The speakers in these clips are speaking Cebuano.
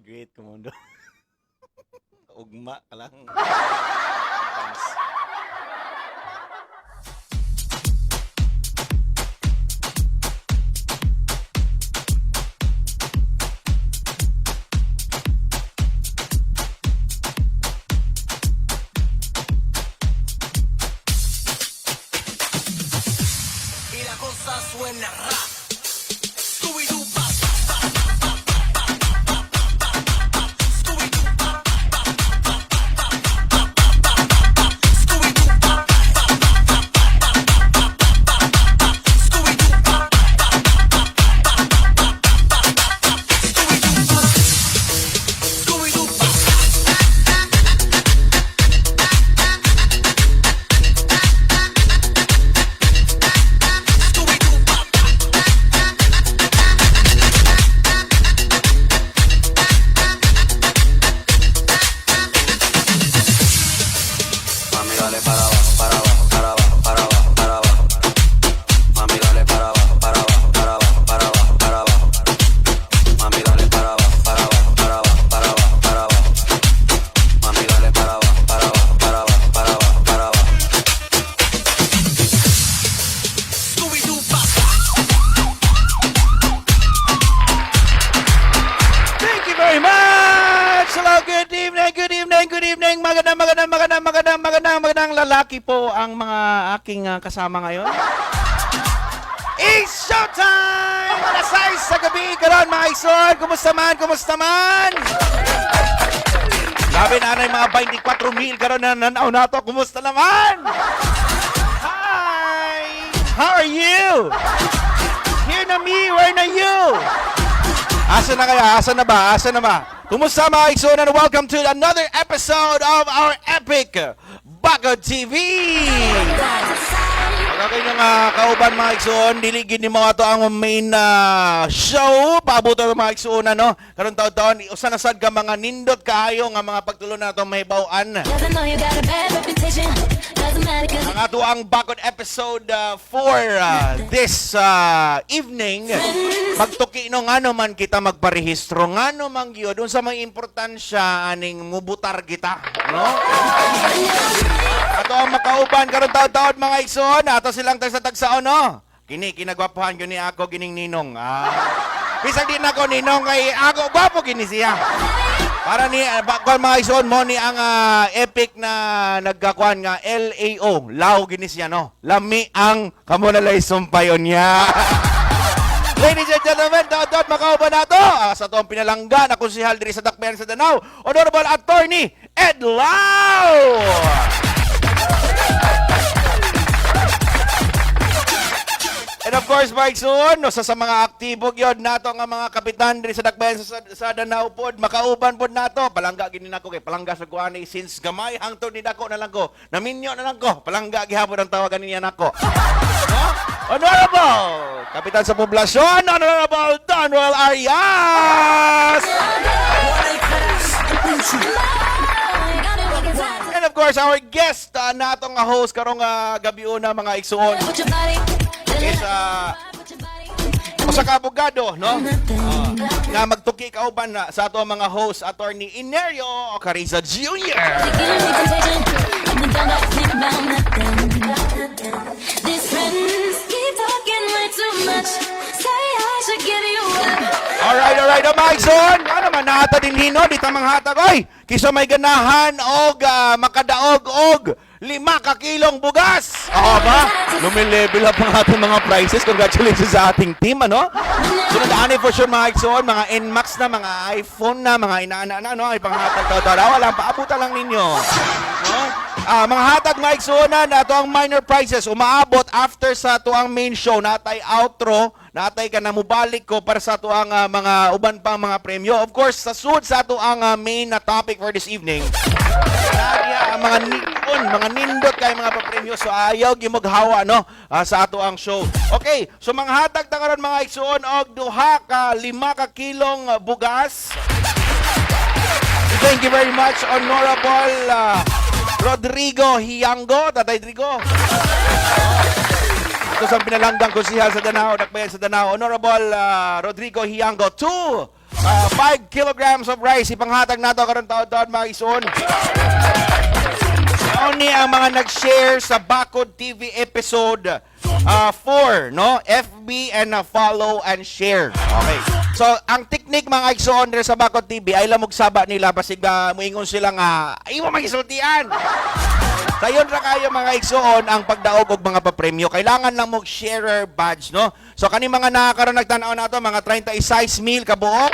I-greet ko mundo. Ugma ka lang. Advance. Y la cosa suena ra. Scooby-Doo, pa, pa, pa, pa, pa, pa, pa, pa, pa, pa. Scooby-Doo, pa, pa, pa, pa, pa, pa, pa, pa, pa. Scooby-Doo, pa, pa, pa, pa, pa, pa, pa, pa, pa, pa. Scooby-Doo, pa, pa, pa, pa, pa, pa, pa, pa, pa. Scooby-Doo, pa. Scooby-Doo, pa. Scooby-Doo, pa, pa. Mami, dale para abajo, para abajo, para abajo, para abajo, para abajo. Mami, dale para abajo, para abajo, para abajo, para abajo, para abajo. Mami, dale para abajo, para abajo, para abajo, para abajo, para abajo. Mami, dale para abajo, para abajo, para abajo, para abajo, para abajo. Scooby-Doo, pa, pa. Thank you very much! Hello, good evening, good evening, good evening. Magandang, magandang, magandang, magandang, magandang, magandang lalaki po ang mga aking kasama ngayon. It's showtime! Alas 6 sa gabi, karon mga ison. Kumusta man, kumusta man? Labi na na mga 24 mil karon na nanaw na to. Kumusta naman? Hi! How are you? Here na me, where na you? Asa na kaya? Asa na ba? Asa na ba? Kumusta, mga igsoon, and welcome to another episode of our epic Bakod TV! Pagka kayo nga kauban, mga igsoon, dili gid ni mo ato ang main show. Paabuto ng mga igsoon, ano? Karon taon-taon, usa na sad ka mga nindot kaayo nga mga pagtulo na atong mahibaw-an. Doesn't know you got a bad reputation. Doesn't matter 'cause Ang ato ang Bakod episode for this evening, magtuki no ngano man kita magparehistro, ngano man gyud, unsa may importansya aning mubutar kita, no? Ato ang makauban karon taon-taon, mga igsoon, ato silang tagsa tagsaon, no? Kini kinagwapohan gyud ni ako gining ninong. Bisag di nako ninong kay ako gwapo kini siya. Para ni kuan, mga igsoon, mo ni ang epic na nagkakuan nga LAO, Lao gini siya, no. Lami ang kamo na lay sumpayon niya. Ladies and gentlemen, taon-taon makauban nato sa atong pinalangga na konsehal diri sa Dakbayan sa Danao, Honorable Attorney Ed Lao. And of course, Mike Soon, no, sa mga aktibo gyud nato nga mga kapitan diri sa Dakbayan sa Danao pod, makauban pod nato. Palangga gini nako kay palangga sa kuani since gamay hangtod ni dako na lang ko. Naminyo na lang ko. Palangga gihapon ang tawagan niya nako. No? Honorable Kapitan sa Poblasyon, Honorable Donwell Arias! And of course, our guest nato nga host karong gabi una, mga igsuon, Put your body, is put your body. usa ka abogado, no? Nga magtuki kauban na sa ato ang mga host, Attorney Inerio Cariza Jr. Giving me temptation. Up and down, don't think about nothing. These friends keep talking way too much. Say I should give you up. Alright, oh, mga igsoon. Ano man, naata din hino, di tamang hatag. Oy, kisa may ganahan og makadaog og 5 ka kilong bugas. Oo ba? Lumilevel up ang ating mga prices. Congratulations sa ating team, ano? Sunod ani for sure, mga igsoon, mga NMAX na, mga iPhone na, mga inaana na, ano, ay panghatag to. Wala, paabutan lang ninyo. No? Mga hatag, mga igsuonan, ato ang minor prizes umaabot after sa ato ang main show, natay outro, natay ka na mubalik ko para sa ato ang mga uban pang mga premyo. Of course, sa sud sa ato ang main na topic for this evening. Nadia ang mga nion, mga nindot kay mga papremyo, so ayaw gimughawa, no, sa ato ang show. Okay, so mga hatag ta karon, mga igsuon, og duha ka 5 ka kilong bugas. Thank you very much, Honorable Rodrigo Hiango, Tatay Drigo. Ito sa pinalanggang konsihal sa Danao, Dakbayan sa Danao, Honorable Rodrigo Hiango. Two 5 kilograms of rice ipanghatag nato karon taod-taod, mga igsoon. Mao ni ang mga nag-share sa Bakod TV episode 4, no? FB and follow and share. Okay. So, ang technique, mga igsoon, diri sa Bakod TV ay lamog saba nila basig muingon sila nga imo magisultian. Sayon ra kayo, mga igsoon, ang pagdaog og mga papremyo. Kailangan lang mo sharer badge, no? So kani mga nakakaroon nagtan-aw nato, mga 36 mil kabuok.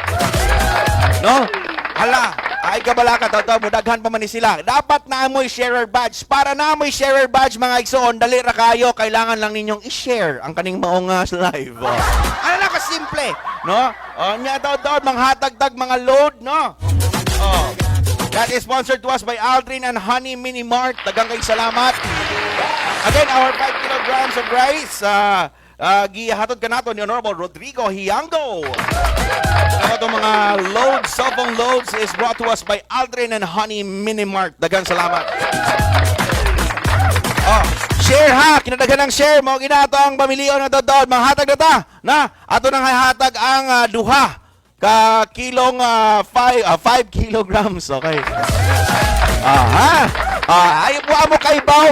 No? Hala, ay kabala ka totoo mo daghan pa man ni sila. Dapat na amoy sharer badge. Para na amoy sharer badge, mga igsoon, dali ra kayo, kailangan lang ninyong i-share ang kaning maong live. Oh. Ano lang kasimple, no? Oh, nya taod-taod manghatag tag mga load, no? Oh. That is sponsored to us by Aldrin and Honey Mini Mart. Daghang kay salamat. Again, our 5 kilograms of rice, gihatod kanato ni Honorable Rodrigo Hiango. Ang atong mga loads, cellphone loads is brought to us by Aldrin and Honey Mini Mart. Daghang salamat. Oh, share ha, kinadaghan ng share mo ginato ang pamilyon na taod manghatag na ta. Na, ato nang hatag ang duha ka kilong 5 kilograms, okay. Aha. Ah, ay mo kay baw,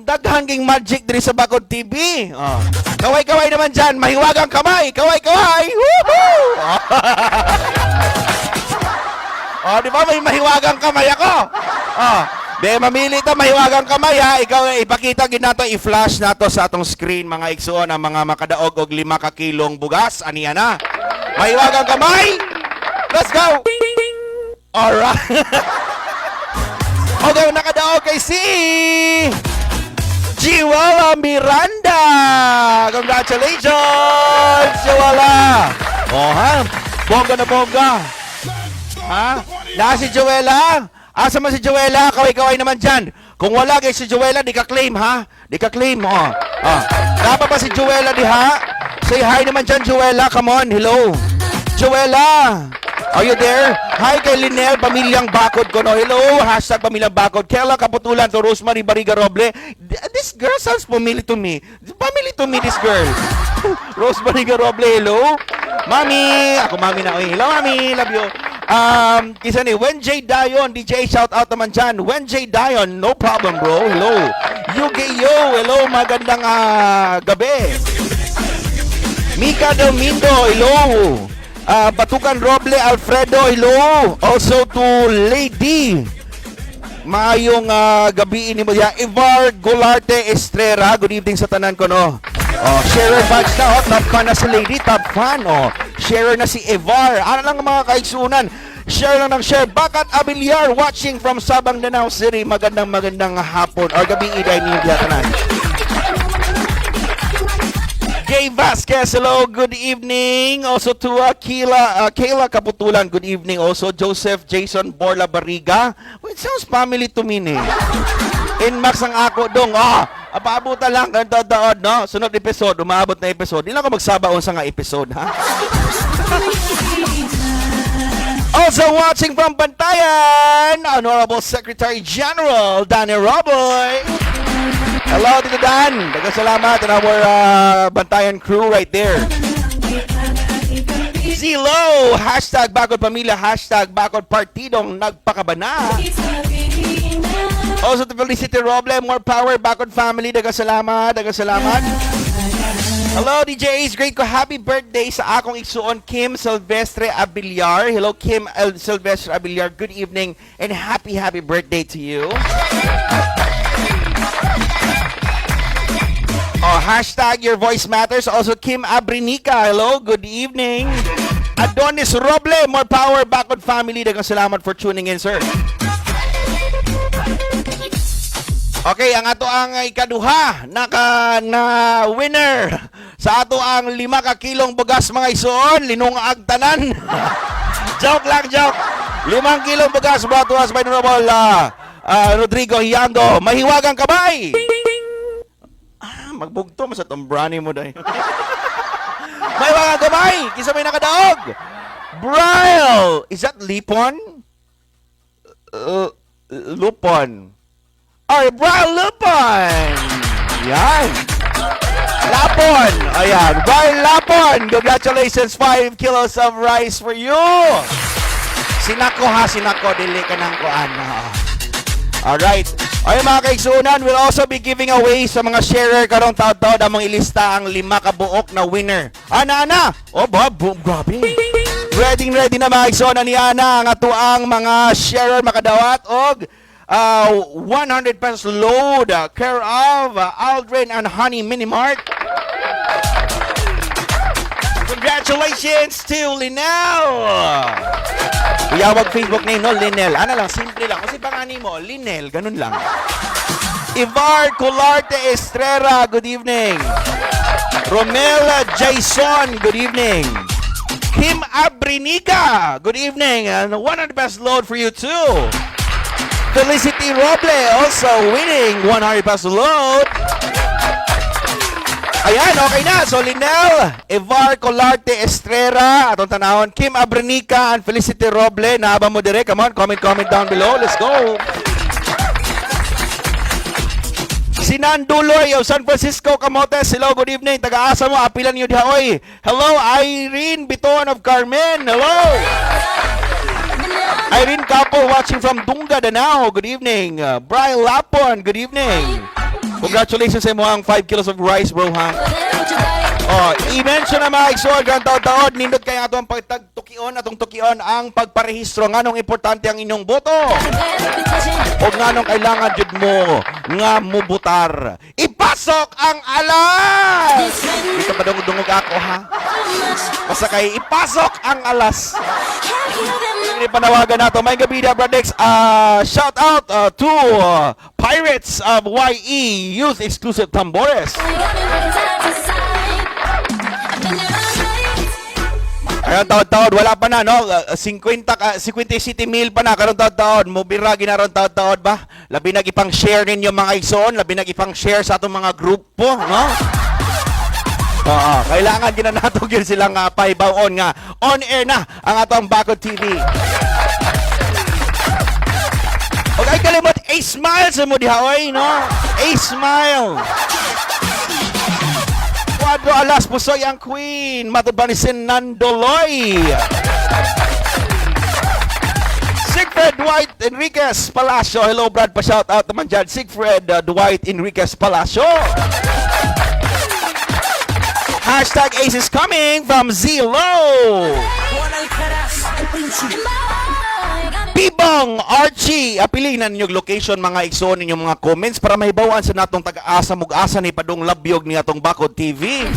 daghan ging magic diri sa Bakod TV. Oh. Kaway-kaway naman dyan, mahiwagang kamay, kaway-kaway. Woohoo! Oh, di ba may mahiwagang kamay ako? Oh, de mamili ta mahiwagang kamay ha. Ikaw ipakita gid nato, i-flash nato sa atong screen, mga igsuon, ang mga makadaog og 5 ka kilong bugas. Aniya na. Mahiwagang kamay. Let's go. Alright. Okay, nakadaog kay si Jiwala Miranda. Congratulations, Jiwala. Oh, ha? Bongga na bongga. Ha? Na si Joella? Asa man si Joella? Kaway-kaway naman dyan. Kung wala kay si Joella, di ka claim, ha? Di ka claim, oh. Ah. Dapat ba si Joella di ha? Say hi naman dyan, Joella. Come on, hello. Joella! Are you there? Hi kay Linel, pamilyang Bakod ko, no? Hello, #PamilyangBakod. Kela Kaputulan to Rosemary Bariga Roble. This girl sounds familiar to me. Familiar to me, this girl. Rosemary Roble, hello. Mami! Ako mami na. Oy, hello, mami. Love you. Isa ni Wen J. Dion, DJ, shout out naman dyan. Wen J. Dion, no problem, bro. Hello. Yu-Gi-Oh! Hello, magandang gabi. Mika Domingo, hello. Batukan Roble Alfredo, hello. Also to Lady. Maayong gabi ini mo diya. Ivar Golarte Estrera, good evening sa tanan ko, no. Oh, sharer badge na, oh, top fan na si Lady, top fan, oh. Sharer na si Ivar. Ano lang ang mga kaigsunan? Share lang ng share. Bakat Abiliar watching from Sabang, Danao City. Magandang magandang hapon or gabi iday niyo diya tanan. Jay Vasquez, hello, good evening. Also to Kayla Kaputulan, good evening. Also Joseph Jason Borla Barriga. Well, it sounds family to me, ni. Inmax ang ako dong. Ah, apaabutan lang ganito daod, no? Sunod episode, umaabot na episode. Di lang ako magsabaon sa nga episode, ha? Also watching from Bantayan, Honorable Secretary General Danny Roboy. Hello, Tito Dan. Daghang salamat and our Bantayan crew right there. Zilo! #BakodPamilya, #BakodPartidong Nagpakabana. Also to Felicity Roble, more power, Bakod family. Daghang salamat, daghang salamat. Hello, DJ Ace. Great ko. Happy birthday sa akong igsuon, Kim Silvestre Abiliar. Hello, Kim El Silvestre Abiliar. Good evening and happy, happy birthday to you. Oh, #YourVoiceMatters. Also, Kim Abrinica. Hello, good evening. Adonis Roble, more power, Bakod family. Daghang salamat for tuning in, sir. Okay, ang ato ang ikaduha naka na winner sa ato ang 5 ka kilong bugas, mga igsoon, linungag tanan. Joke lang, joke. 5 kilong bugas brought to us by Honorable Rodrigo Hiango. Mahiwagang kamay. Ah, magbugto mo sa tombrani mo dahil. Mahiwagang kamay. Kisa may nakadaog. Braille. Is that Lipon? Lupon. Alright, Brian Lupon! Yan. Lapon! Ayan, Brian Lapon! Congratulations, 5 kilos of rice for you! Sinako ha, sinako, dili ka ng kuan. Alright. Ay, mga kaigsuonan, we'll also be giving away sa mga sharer karong taod-taod among ilista ang lima ka buok na winner. Ana, ana! Oh, ba, boom, grabe. Ready, ready na, mga kaigsuonan, ni Ana ang atuang mga sharer makadawat og 100 pesos load care of Aldrin and Honey Minimart. Congratulations to Linel! Uyawag Facebook name, no? Linel. Ano lang, simple lang. Kasi pangani mo, Linel, ganun lang. Ivar Colarte Estrera, good evening. Romela Jason, good evening. Kim Abrinica, good evening. And 100 pesos load for you too. Felicity Roble also winning 100 pesos load. Ayan, okay na. So, Linel, Evar Colarte Estrera, atong tanahon, Kim Abrinica, and Felicity Roble. Naa ba mo dire? Come on, comment, comment down below. Let's go. Si Nanduloy of San Francisco, Camotes. Hello, good evening. Taga-asa mo, apilan niyo diha, oy. Hello, Irene Biton of Carmen. Hello. Irene Capo watching from Dunga, Danao. Good evening. Brian Lapon, good evening. Congratulations sa imo ang 5 kilos of rice, bro, ha? Oh, i-mention na, mga igsoon, karong taod-taod, nindot kay ato ang pagtagtukion, atong tukion ang pagparehistro, nganong importante ang inyong boto. O nganong kailangan jud mo nga mubutar. Ipasok ang alas! Dito pa dungog ako, ha? Basta kay ipasok ang alas. Hindi panawagan nato. May gabi na, Bradex. Shout out to Pirates of YE Youth Exclusive Tambores. Ayan, taod-taod, wala pa na, no? 50, 57 mil pa na, karon taod-taod. Mubira, ginaron taod-taod ba? Labi nag ipang share ninyo, mga igsoon, labi nag ipang share sa atong mga grupo, no? Oo, kailangan gina nato gyud silang pahibaw-on nga on air na ang atong Bakod TV. Og ay kalimot, a smile sa mo diha oy, no? A smile. Cuadro alas pusoy ang queen. Matod ba ni Nandoloy? Siegfried Dwight Enriquez Palacio. Hello, Brad. Pa-shout out naman dyan. Siegfried Dwight Enriquez Palacio. Hashtag Ace is coming from Zelo. Bibong Archie, apilinan ninyong location, mga igsoon, ninyong mga comments para mahibawan sa natong taga-asa mug-asa ni padung labyog ni atong Bakod TV.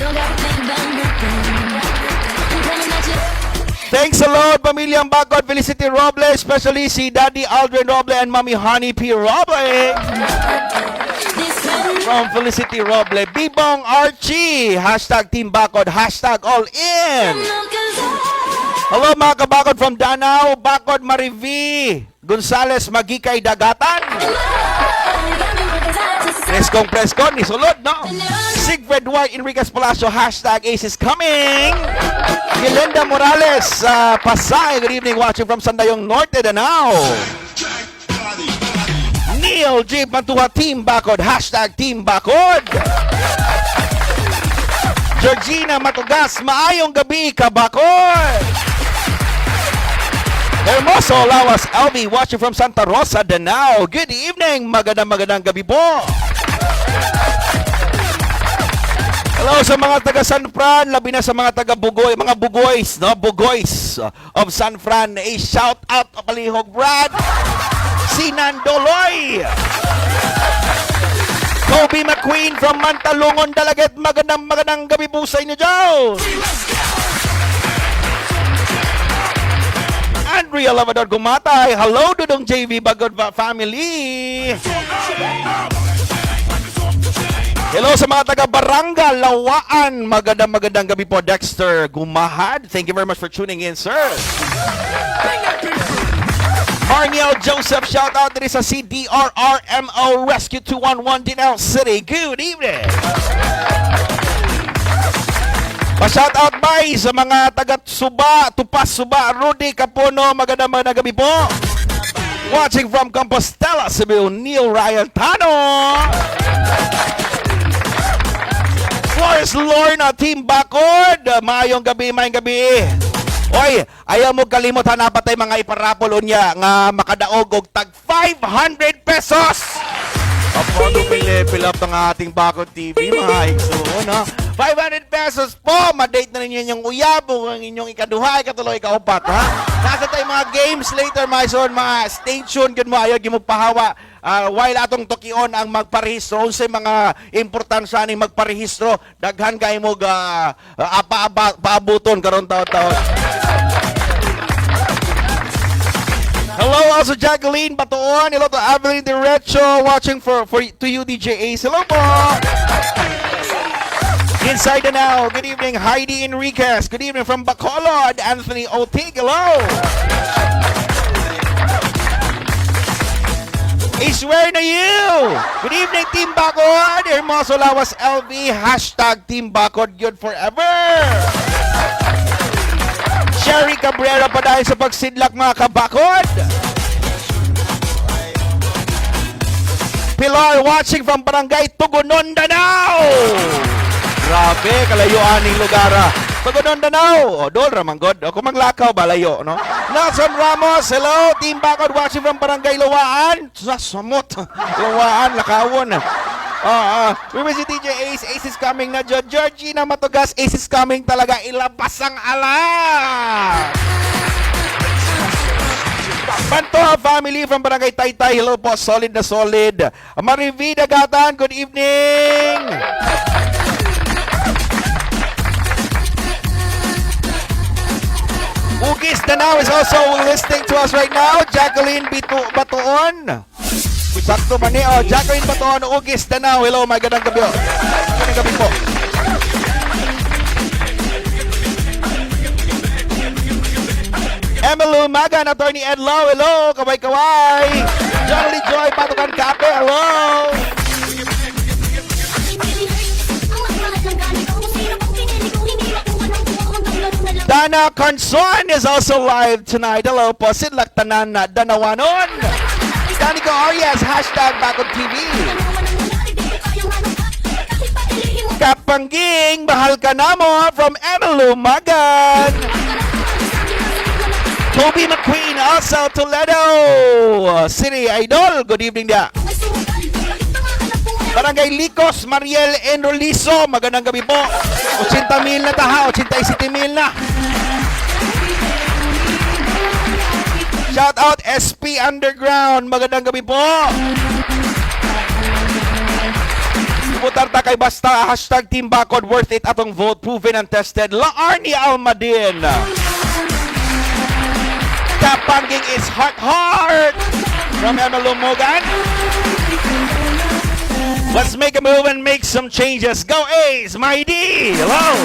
Thanks a lot, pamilyang Bakod, Felicity Robles, especially si Daddy Aldrin Roble and Mommy Honey P. Roble. From Felicity Roble, Bibong Archie, #TeamBakod, #AllIn. Hello, mga kabakod from Danao, Bakod Marivi, Gonzales Magikay Dagatan. Preskong presko, ni sulod, no? Sigfred White Enriquez Palacio, #Ace is coming. Belinda Morales, Pasay, good evening, watching from Sandayong Norte, Danao. Neil G. Pantuha, Team Bakod, #TeamBakod. Georgina Matugas, maayong gabi, kabakod. Hermoso Lawas LB, watching from Santa Rosa, Danao. Good evening, magandang magandang gabi po. Hello sa mga taga San Fran, labi na sa mga taga Bugoy, mga Bugoys, no? Bugoys of San Fran. A shout out palihog, Brad. Si Nandoloy. Kobe McQueen from Mantalungon, Dalaget. Magandang magandang gabi po sa inyo dyan. Andrea Lavador Gumatay. Hello, Dudong JV Bagod family. Hello sa mga taga Baranga, Lawaan. Magandang magandang gabi po, Dexter Gumahad. Thank you very much for tuning in, sir. Arniel Joseph, shout out diri sa CDRRMO Rescue 211 Dinel City. Good evening. Pa-shout out bye sa mga taga Suba, Tupas Suba, Rudy Capuno, magandang magandang gabi po. Watching from Compostela, Cebu, Neil Ryan Tano. course, Lorna, Team Bakod. Maayong gabi, maayong gabi. Oy, ayaw mo kalimot, hanapat tay mga iparapol unya nga makadaog og tag ₱500. Apo, level up ang ating Bakod TV, mga igsoon, ha? ₱500 po! Ma-date na ninyo inyong uyab o ang inyong ikaduha, ikatulo, ikaupat, ha? Nasa tayo mga games later, mga igsoon, mga stay tuned, gud mo, ayaw mo pahawa. While atong tukion ang magparehistro, unsay mga importansya ni magparehistro, daghan kay mo ga apa, apa, paabuton karon taon-taon. Hello also Jacqueline Batoon. Hello to Evelyn Derecho watching for to you, DJ Ace. Hello po. Inside the now. Good evening, Heidi Enriquez. Good evening from Bacolod, Anthony Otig. Hello. I swear na you! Good evening, Team Bakod! Hermoso Lawas LV, #TeamBakod, good forever! Sherry Cabrera pa dahil sa pagsidlak, mga kabakod! Pilar watching from Barangay Tugunon, Danao! Grabe, kalayoan ning lugar, ah. Tugunon, Danao! O, dol ramanggod. O, kung maglakaw ba, layo, no? Nelson Ramos, hello! Team Bakod watching from Barangay Luwaan. Sa samot. Luwaan, Lakawon. We will see DJ Ace. Ace is coming na. Georgina Matugas, Ace is coming talaga. Ilabas ang alam! Pantoja family from Barangay Taytay, hello po, solid na solid. Marivida Gatan, good evening! Ugis Danao is also listening to us right now. Jacqueline Bitu Batuon. Sakto ba ni? Oh, Jacqueline Batuon, Ugis Danao. Hello, magandang gabi. Oh. Magandang gabi po. Emily Magan, Attorney Ed Lowe, hello, kaway kaway. John Lee Joy, Patukan Kape, hello. Dana Conson is also live tonight. Hello po, Sidlak Tanan na Danawanon. Danica Arias, #BakodTV. Kapangging, mahal ka na mo from Emily Magan. Toby McQueen, also Toledo City Idol. Good evening dia. Barangay Licos, Mariel Enroliso. Magandang gabi po. 80 mil na taha, 87 mil na. Shout out SP Underground. Magandang gabi po. Putar ta kay basta #TeamBakod, worth it atong vote, proven and tested. La Arnie Almadin. Kapangging is heart heart from Emma Lumogan. Let's make a move and make some changes. Go Ace, my D. Hello.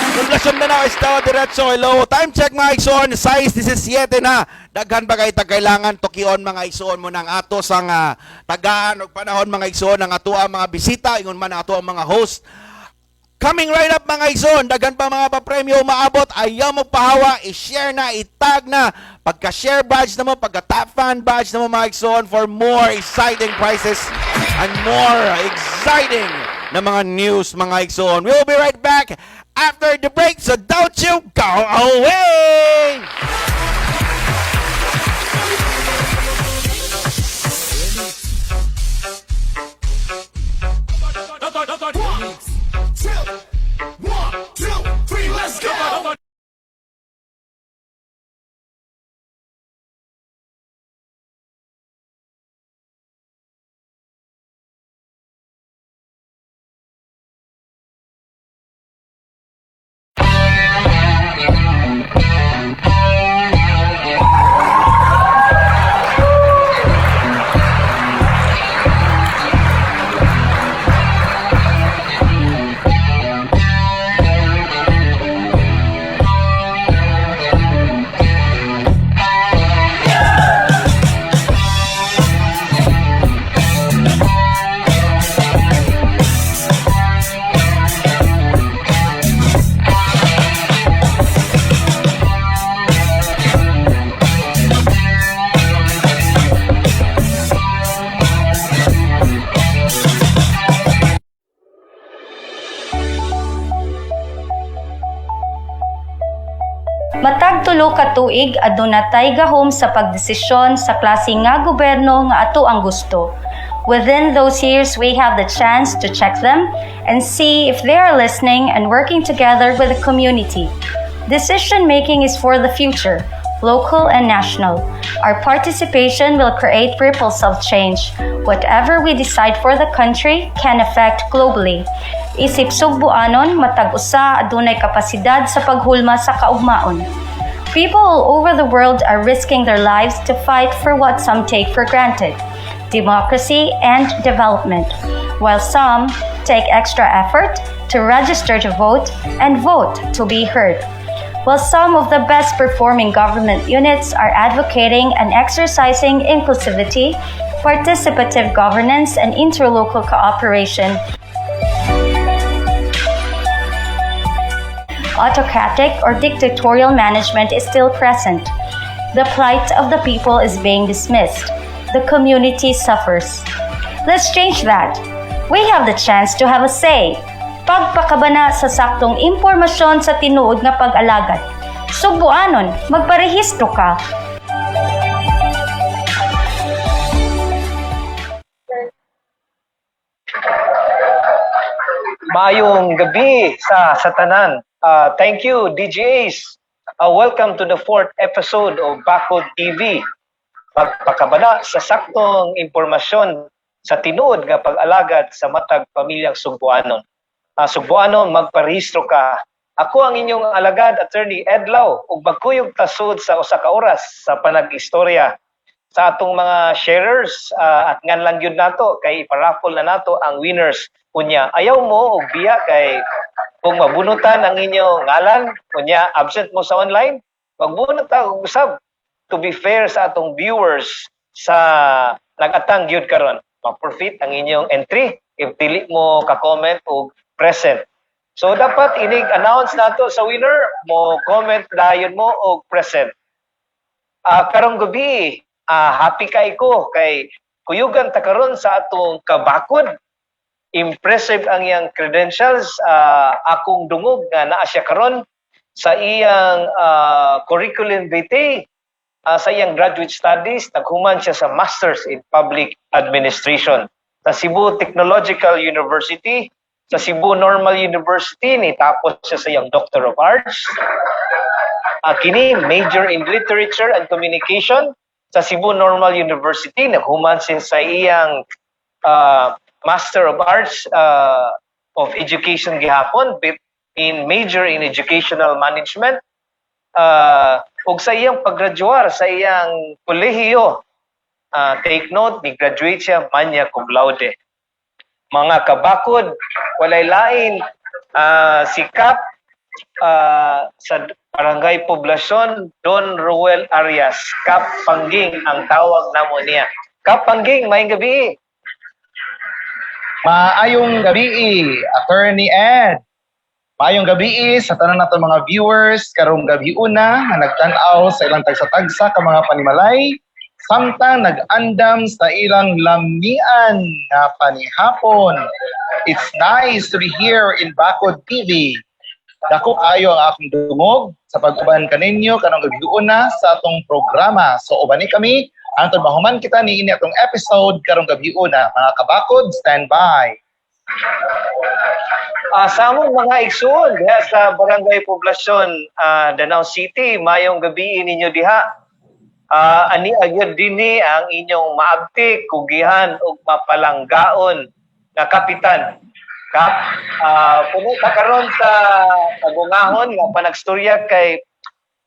Poblasyon na na, Estado Diretso. Hello. Time check, mga igsoon. 6:17 na. Daghan ba kay kailangan tukion, mga igsoon, mo nang ato sang tagaan og panahon, mga igsoon, ang ato ang mga bisita, ingon man ang ato ang mga host. Coming right up, mga igsoon, daghan pa mga papremyo maabot, ayaw mo pahawa, i-share na, i-tag na, pagka-share badge na mo, pagka-top fan badge na mo, mga igsoon, for more exciting prizes and more exciting na mga news, mga igsoon. We'll be right back after the break, so don't you go away! Two, one, two, three, let's go! Matag 3 ka tuig, aduna tay gahom sa pagdesisyon sa klase nga gobyerno nga ato ang gusto. Within those years, we have the chance to check them and see if they are listening and working together with the community. Decision making is for the future, local and national. Our participation will create ripples of change. Whatever we decide for the country can affect globally. Isip Sugbuanon, matag usa adunay kapasidad sa paghulma sa kaugmaon. People all over the world are risking their lives to fight for what some take for granted: democracy and development, while some take extra effort to register to vote and vote to be heard. While some of the best performing government units are advocating and exercising inclusivity, participative governance, and interlocal cooperation, autocratic or dictatorial management is still present. The plight of the people is being dismissed. The community suffers. Let's change that. We have the chance to have a say. Pagpakabana sa saktong impormasyon sa tinuod nga pag-alagad. Sugbuanon, magparehistro ka. Maayong gabi sa tanan. Thank you, DJ Ace. Welcome to the fourth episode of Bakod TV. Pagpakabana sa saktong impormasyon sa tinuod nga pag-alagad sa matag pamilyang Sugbuanon. Sugbuanon, magparehistro ka. Ako ang inyong alagad, Attorney Ed Lau, ug magkuyog tasud sa usa ka oras sa panag-istorya sa atong mga sharers, at ngan lang gyud nato kay iparaffle na nato ang winners unya. Ayaw mo og biya kay kung mabunutan ang inyong ngalan unya absent mo sa online, magbunot ta og usab to be fair sa atong viewers sa nagatang gyud karon. Ma-forfeit ang inyong entry if dili mo ka-comment og present. So dapat inig announce nato sa winner, mo comment dayon mo og present. Karong gabi, happy kay ko kay kuyugan ta karon sa atong kabakod. Impressive ang iyang credentials. Akong dungog nga naa siya karon sa iyang curriculum vitae, sa iyang graduate studies, naghuman siya sa Masters in Public Administration sa Cebu Technological University. Sa Cebu Normal University ni tapos siya sa iyang Doctor of Arts. Kini major in Literature and Communication sa Cebu Normal University. Naghuman siya sa iyang Master of Arts of Education gihapon in major in Educational Management. Ug sa iyang paggraduar sa iyang kolehiyo, take note, ni graduate siya magna cum laude. Mga kabakod, walay lain, si Kap sa Barangay Poblacion, Don Ruel Arias. Kap Pangging ang tawag namo niya. Kap Pangging, maayong gabi. Maayong gabi, Attorney Ed. Maayong gabi sa tanan nato mga viewers karong gabi una nga nagtan-aw sa ilang tagsa-tagsa ka mga panimalay samtang nag-andam sa ilang lamian nga panihapon. It's nice to be here in Bakod TV. Dako kayo ang akong dungog sa pag-uban kaninyo karong gabi una sa atong programa. So ubani kami hangtod mahuman kita niini atong episode karong gabi una. Mga kabakod, stand by. Sa among mga igsoon diha sa Barangay Poblacion, Danao City, mayong gabi ninyo diha. Ani agyod dinhi ang inyong maabtik, kugihan ug mapalanggaon nga kapitan. Kap, puno ta karon sa kagungahon nga panagstorya kay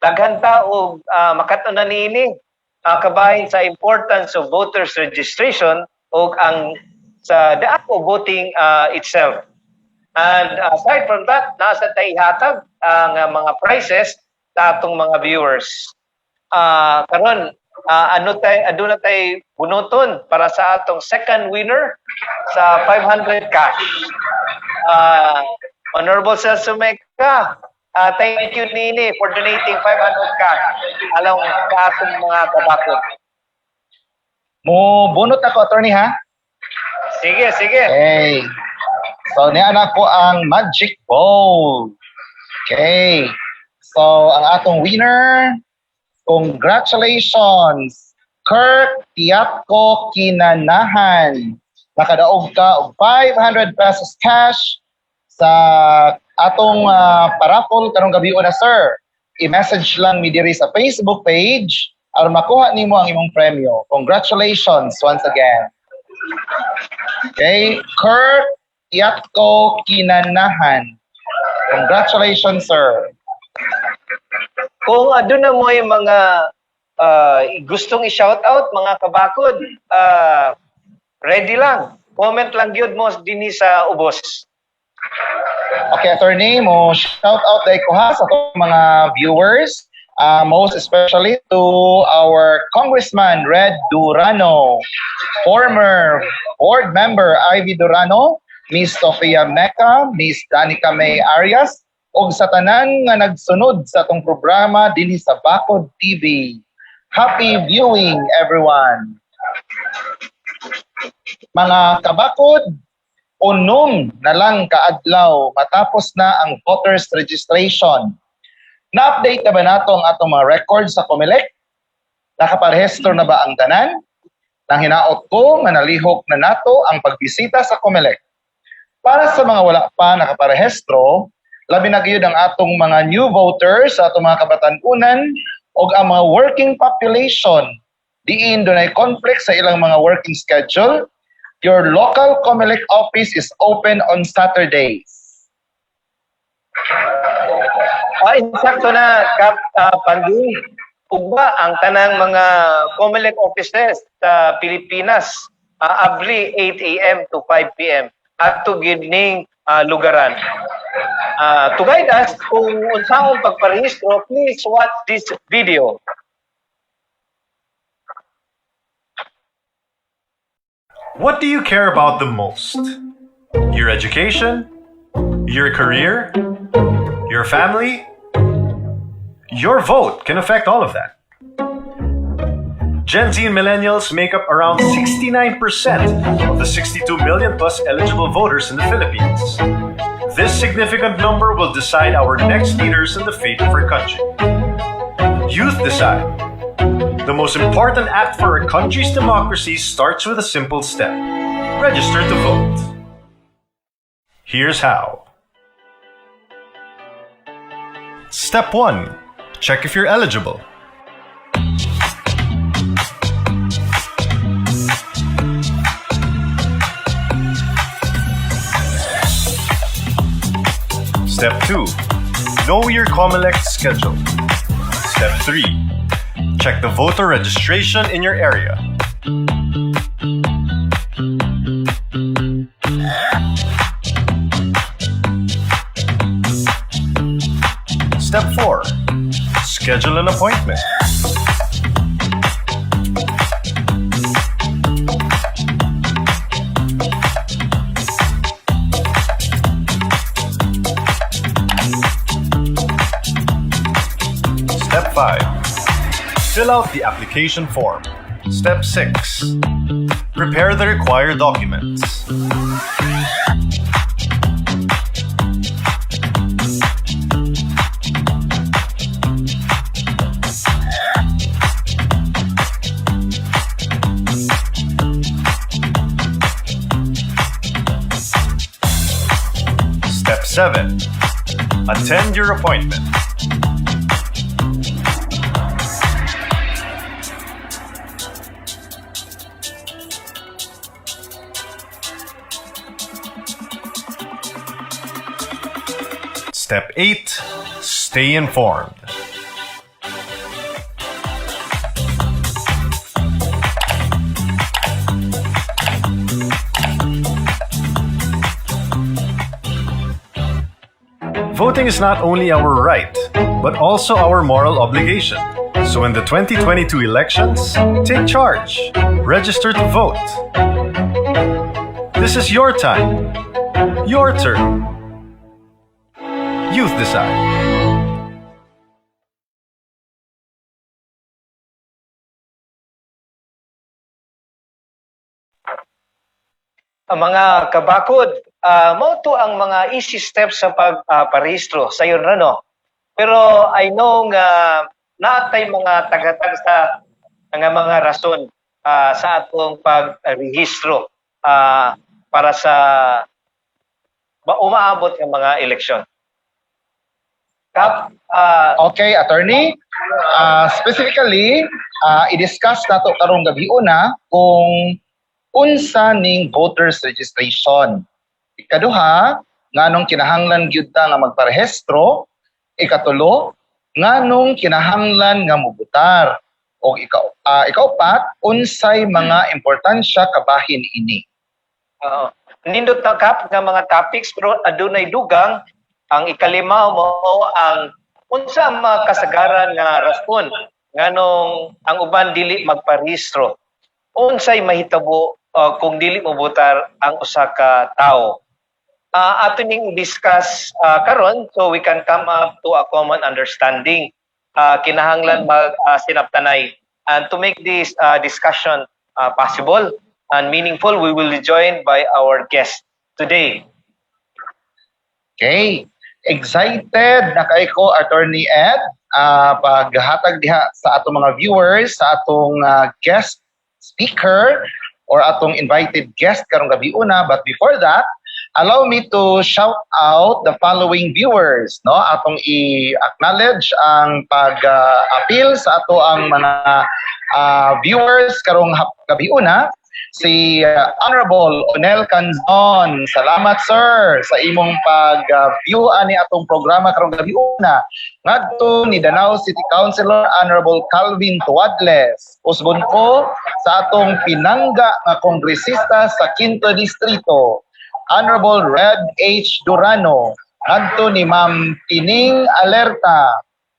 daghan ta og makat-onan niini, kabahin sa importance of voters registration ug ang sa the act of voting itself. And aside from that, nasa tay ihatag ang mga prizes sa atong mga viewers. Karon, ano tay aduna tay bunuton para sa atong second winner sa 500 cash. Honorable Celso Meca, thank you nini for donating 500 cash along sa atong mga kabakod. Mo bunot ako, Attorney, ha? Sige, sige. Okay. So niya na ko ang magic bowl. Okay. So, ang atong winner, congratulations, Kirk Tiatko Kinanahan. Nakadaog ka og ₱500 cash sa atong paraffle karong gabi na, sir. I-message lang mi diri sa Facebook page aron makuha nimo ang imong premyo. Congratulations once again. Okay, Kirk Tiatko Kinanahan. Congratulations, sir. Kung aduna mo yung mga gustong i-shout out, mga kabakod, ready lang. Comment lang gyud mo dinhi sa ubos. Okay, Attorney, mo shout out diay ko ha sa atong mga viewers, most especially to our Congressman Red Durano, former board member Ivy Durano, Miss Sofia Mecca, Miss Danica May Arias, ug sa tanan nga nagsunod sa atong programa dinhi sa Bakod TV. Happy viewing, everyone! Mga kabakod, 6 na lang kaadlaw matapos na ang voters registration. Na-update na ba nato ang atong mga records sa COMELEC? Nakaparehistro na ba ang tanan? Nang hinaot ko nga nalihok na nato ang pagbisita sa COMELEC. Para sa mga wala pa nakaparehistro, labi na gyud ang atong mga new voters sa atong mga kabatan-unan o ang mga working population diin dunay conflict sa ilang mga working schedule, your local COMELEC office is open on Saturdays. Insakto na, Kap Pandi. Ugba ang tanang mga COMELEC offices sa Pilipinas abli 8 a.m. to 5 p.m. Adto gyud ning lugaran. To guide us kung unsaon pagparehistro, please watch this video. What do you care about the most? Your education? Your career? Your family? Your vote can affect all of that. Gen Z and millennials make up around 69% of the 62 million plus eligible voters in the Philippines. This significant number will decide our next leaders and the fate of our country. Youth decide. The most important act for a country's democracy starts with a simple step. Register to vote. Here's how. Step 1. Check if you're eligible. Step 2. Know your COMELEC schedule. Step 3. Check the voter registration in your area. Step 4. Schedule an appointment. Step 5. Fill out the application form. Step 6. Prepare the required documents. Step 7. Attend your appointment. Step 8. Stay informed. Voting is not only our right, but also our moral obligation. So in the 2022 elections, take charge. Register to vote. This is your time. Your turn. Youth decide. Ang mga kabakod, mao to ang mga easy steps sa pagparehistro. Sayon ra, no? Pero I know nga naatay mga taga-tagsa nga mga rason sa atong pagrehistro para sa umaabot nga mga eleksyon. Kap, Okay, attorney. Specifically, i-discuss nato karong gabi una kung unsa ning voters registration. Ikaduha, nganong kinahanglan gyud ta nga magparehistro. Ikatulo, nganong kinahanglan nga mubutar. O ikaupat, unsay mga importansya kabahin ini. Oo. Nindot na, Kap, nga mga topics, pero adunay dugang ang ikalima, mao ang unsa ang mga kasagaran nga rason nganong ang uban dili magparehistro. Unsay mahitabo kung dili mobotar ang usa ka tawo. Ato ning i-discuss karon so we can come up to a common understanding. Kinahanglan mag sinaptanay. And to make this discussion possible and meaningful, we will be joined by our guest today. Okay. Excited na kay ko, Attorney Ed, paghatag diha sa atong mga viewers, sa atong guest speaker or atong invited guest karong gabi una. But before that, allow me to shout out the following viewers, no? Atong i-acknowledge ang pag-appeal sa ato ang mga viewers karong gabi una, si Honorable Onel Canzon. Salamat, sir, sa imong pag-view ani atong programa karong gabi una. Ngadto ni Danao City Councilor Honorable Calvin Tuadles. Usbon ko sa atong pinangga nga kongresista sa Quinto Distrito, Honorable Red H. Durano. Ngadto ni Ma'am Tining Alerta,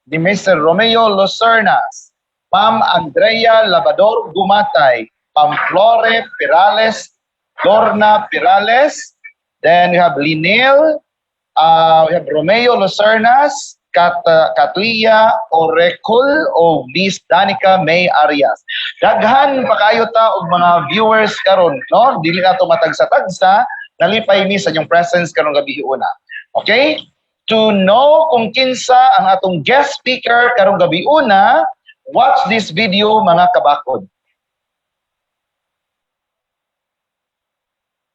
ni Mr. Romeo Lucernas, Ma'am Andrea Labador Gumatay, Ma'am Flore Perales, Lorna Perales, then we have Linel, we have Romeo Lucernas, Katlia Orecul o Miss Danica May Arias. Daghan pa kayo ta og mga viewers karon, no? Dili na to matagsa-tagsa, nalipay mi sa inyong presence karong gabi una. Okay? To know kung kinsa ang atong guest speaker karong gabi una, watch this video, mga kabakod.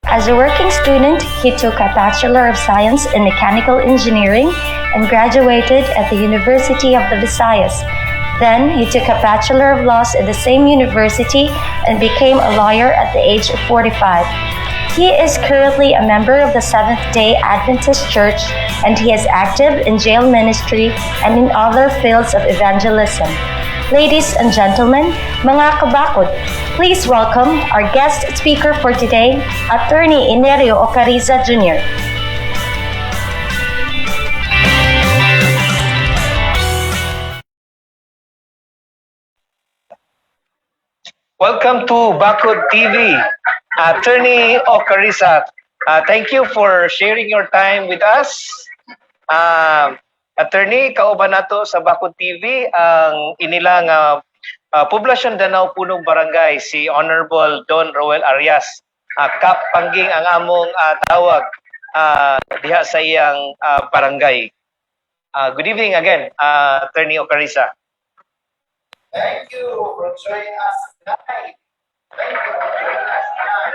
As a working student, he took a Bachelor of Science in Mechanical Engineering and graduated at the University of the Visayas. Then he took a Bachelor of Laws at the same university and became a lawyer at the age of 45. He is currently a member of the Seventh day Adventist Church, and he is active in jail ministry and in other fields of evangelism. Ladies and gentlemen, mga kabakod, please welcome our guest speaker for today, Attorney Enerio Ocariza Jr. Welcome to Bakod TV. Attorney Ocariza, thank you for sharing your time with us. Attorney, kauban nato sa Bakod TV ang inilang Poblasyon Danao Punong Barangay, si Honorable Don Roel Arias. Kap Pangging ang among tawag diha sa iyang barangay. Good evening again, Attorney Ocariza. Thank you for joining us tonight. Thank you for joining us tonight.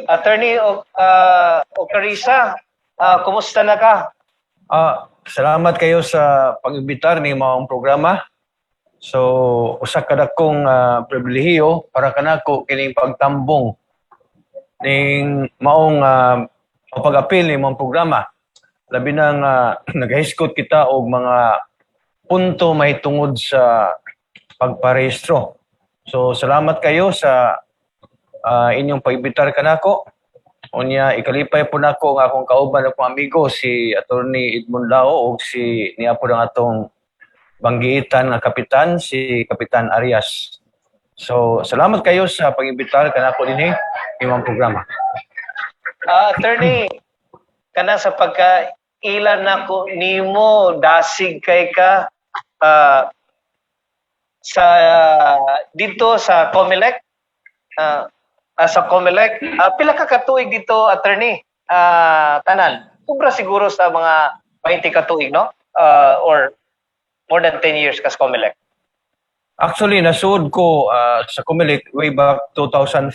Attorney Ocariza, kumusta na ka? Salamat kayo sa pag-imbitar ni maong programa. So, usa ka dakong pribilehiyo para kanako kining pagtambong ning maong pag-apil ni maong programa. Labi na nga nagahiskot kita og mga punto mahitungod sa pagparehistro. So, salamat kayo sa inyong pag-imbitar kanako. Unya, ikalipay po nako ang akong kauban, akong amigo si Attorney Edmund Lao ug si niya po ang atong banggiitan nga kapitan, si Kapitan Arias. So salamat kayo sa pag-imbitar kanako dinhi imong programa. Attorney, kana sa pagka ila nako nimo, dasig kay ka. Sa dito sa COMELEC, sa COMELEC, pila ka katuig dito, attorney? Tanan. Sobra siguro sa mga 20 katuig, no? Or more than 10 years ka sa COMELEC. Actually, nasuod ko sa COMELEC way back 2004,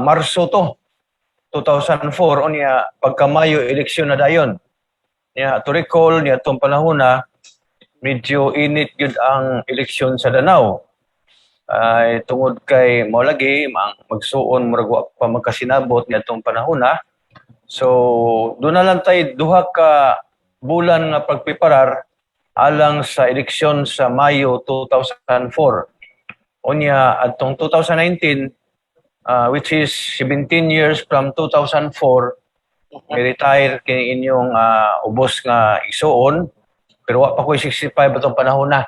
Marso to. 2004, unya pagka Mayo eleksyon na dayon. Nya to recall niya tong panahon na medyo init gyud ang eleksyon sa Danao. Ay tungod kay mao lagi ang magsuon murag wa pa magkasinabot niadtong panahon na. So doon na lang tay duha ka bulan nga pagpreparar alang sa eleksyon sa Mayo 2004. Unya adtong 2019, which is 17 years from 2004, may retire kini inyong ubos nga igsuon, pero wa pa ko 65 atong panahon na.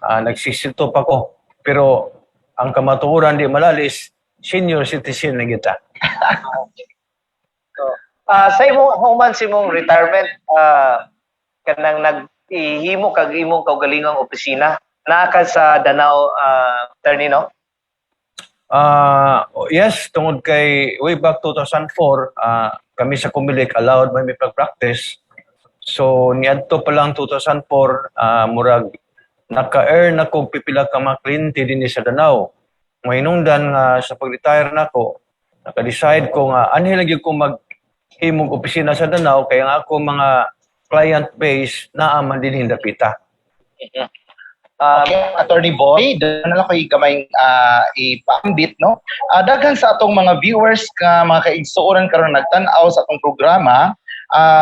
Nag 62 pa ko. Pero ang kamatuoran di malalis, senior citizen na kita. So, sa imong human sa imong retirement, kanang nag-ihimo kag imong kaugalingong opisina, naa ka sa Danao, attorney, no? Yes, tungod kay way back 2004, kami sa Comelec allowed may pag-practice. So niadto pa lang 2004, murag naka-earn ako pipila ka mga kliyente dinhi sa Danao. Mahinungdan nga sa pag-retire nako, naka-decide ko nga anhi lang gyud ko maghimog opisina sa Danao kaya nga ako mga client base naa man dinhi dapita. Okay, Attorney Boy, doon na lang ko'y gamay ipaambit, no? Daghan sa atong mga viewers ka mga kaigsuonan karon nagtan-aw sa atong programa,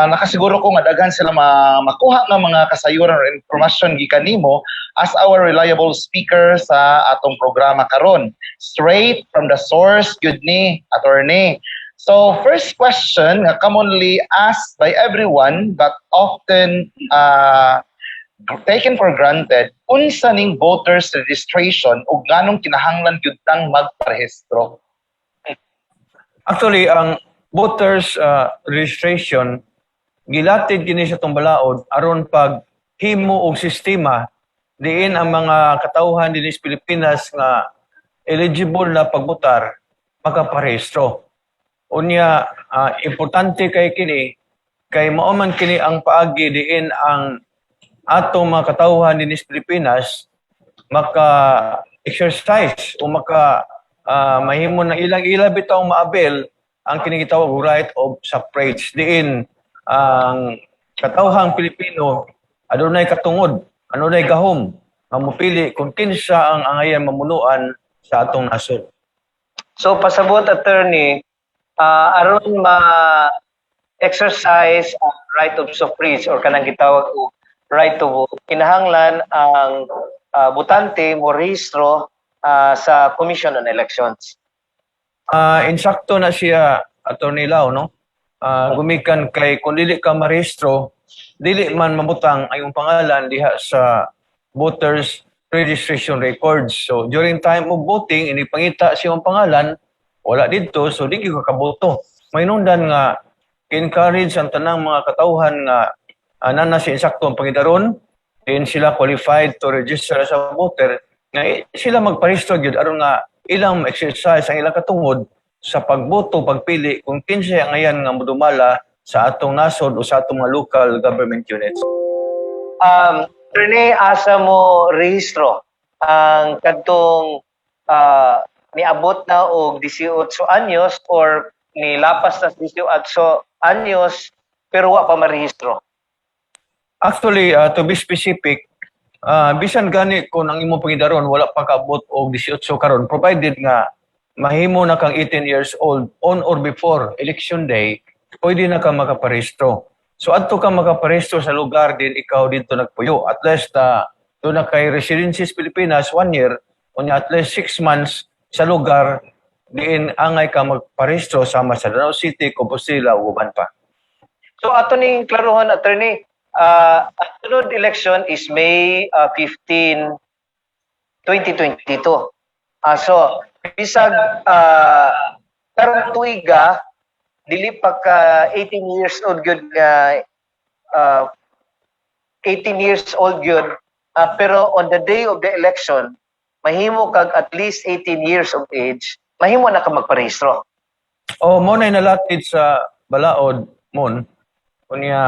nakasiguro ko nga daghan sila makuha nga mga kasayuran or informasyon gikan nimo as our reliable speaker sa atong programa karon. Straight from the source, gyud ni, attorney. So, first question nga commonly asked by everyone but often taken for granted, unsa ning voters registration ug nganong kinahanglan gyud tang magparehistro? Actually, ang voters registration gilatid kini sa atong balaod aron pag himo og sistema diin ang mga katawhan dinhi sa Pilipinas nga eligible na pagbotar makaparehistro. Unya importante kay kini kay mao man kini ang paagi diin ang atong mga katawhan dinhi sa Pilipinas maka exercise o maka mahimo na ilang ila bitaw ma-avail ang kini gitawag og right of suffrage diin ang katawhang Pilipino adunay katungod, adunay gahom nga mopili kung kinsa ang angayan mamunuan sa atong nasod. So pasabot, attorney, aron ma exercise ang right of suffrage or kanang gitawag og right to vote, kinahanglan ang botante mo rehistro sa Commission on Elections. Insakto na siya, Attorney Lau, no? Gumikan kay kung dili ka marehistro, dili man mamutang ang iyong pangalan diha sa voters registration records. So during time of voting, inipangita sa iyong pangalan, wala didto, so di ka kaboto. Mainundan nga encourage ang tanang mga katawhan nga nana si insakto ang pangidaron, din sila qualified to register as a voter, nga sila magparehistro gyud aron nga ilang exercise ang ilang katungod sa pagboto, pagpili kung kinsay ang angayan nga modumala sa atong nasod o sa atong mga local government units. Rene, asa mo rehistro ang kadtong niabot na og 18 anyos or nilapas na sa 18 anyos pero wa pa marehistro? Actually, to be specific, bisan gani kung ang imong pangidaron wala pa kaabot og 18 karon, provided nga mahimo na kang 18 years old on or before election day, pwede na ka makaparehistro. So adto ka makaparehistro sa lugar din ikaw dito nagpuyo. At least doon na kay residency sa Pilipinas one year, unya at least 6 months sa lugar diin angay ka magparehistro sama sa Danao City, Compostela ug uban pa. So ato ning klaruhon, attorney, ang sunod election is May 15, 2022. So bisag karong tuiga dili pa ka 18 years old gyud nga 18 years old gyud Pero on the day of the election, mahimo kag at least 18 years of age, mahimo na ka magparehistro. Oh, mo na nalatid sa balaod mon. Unya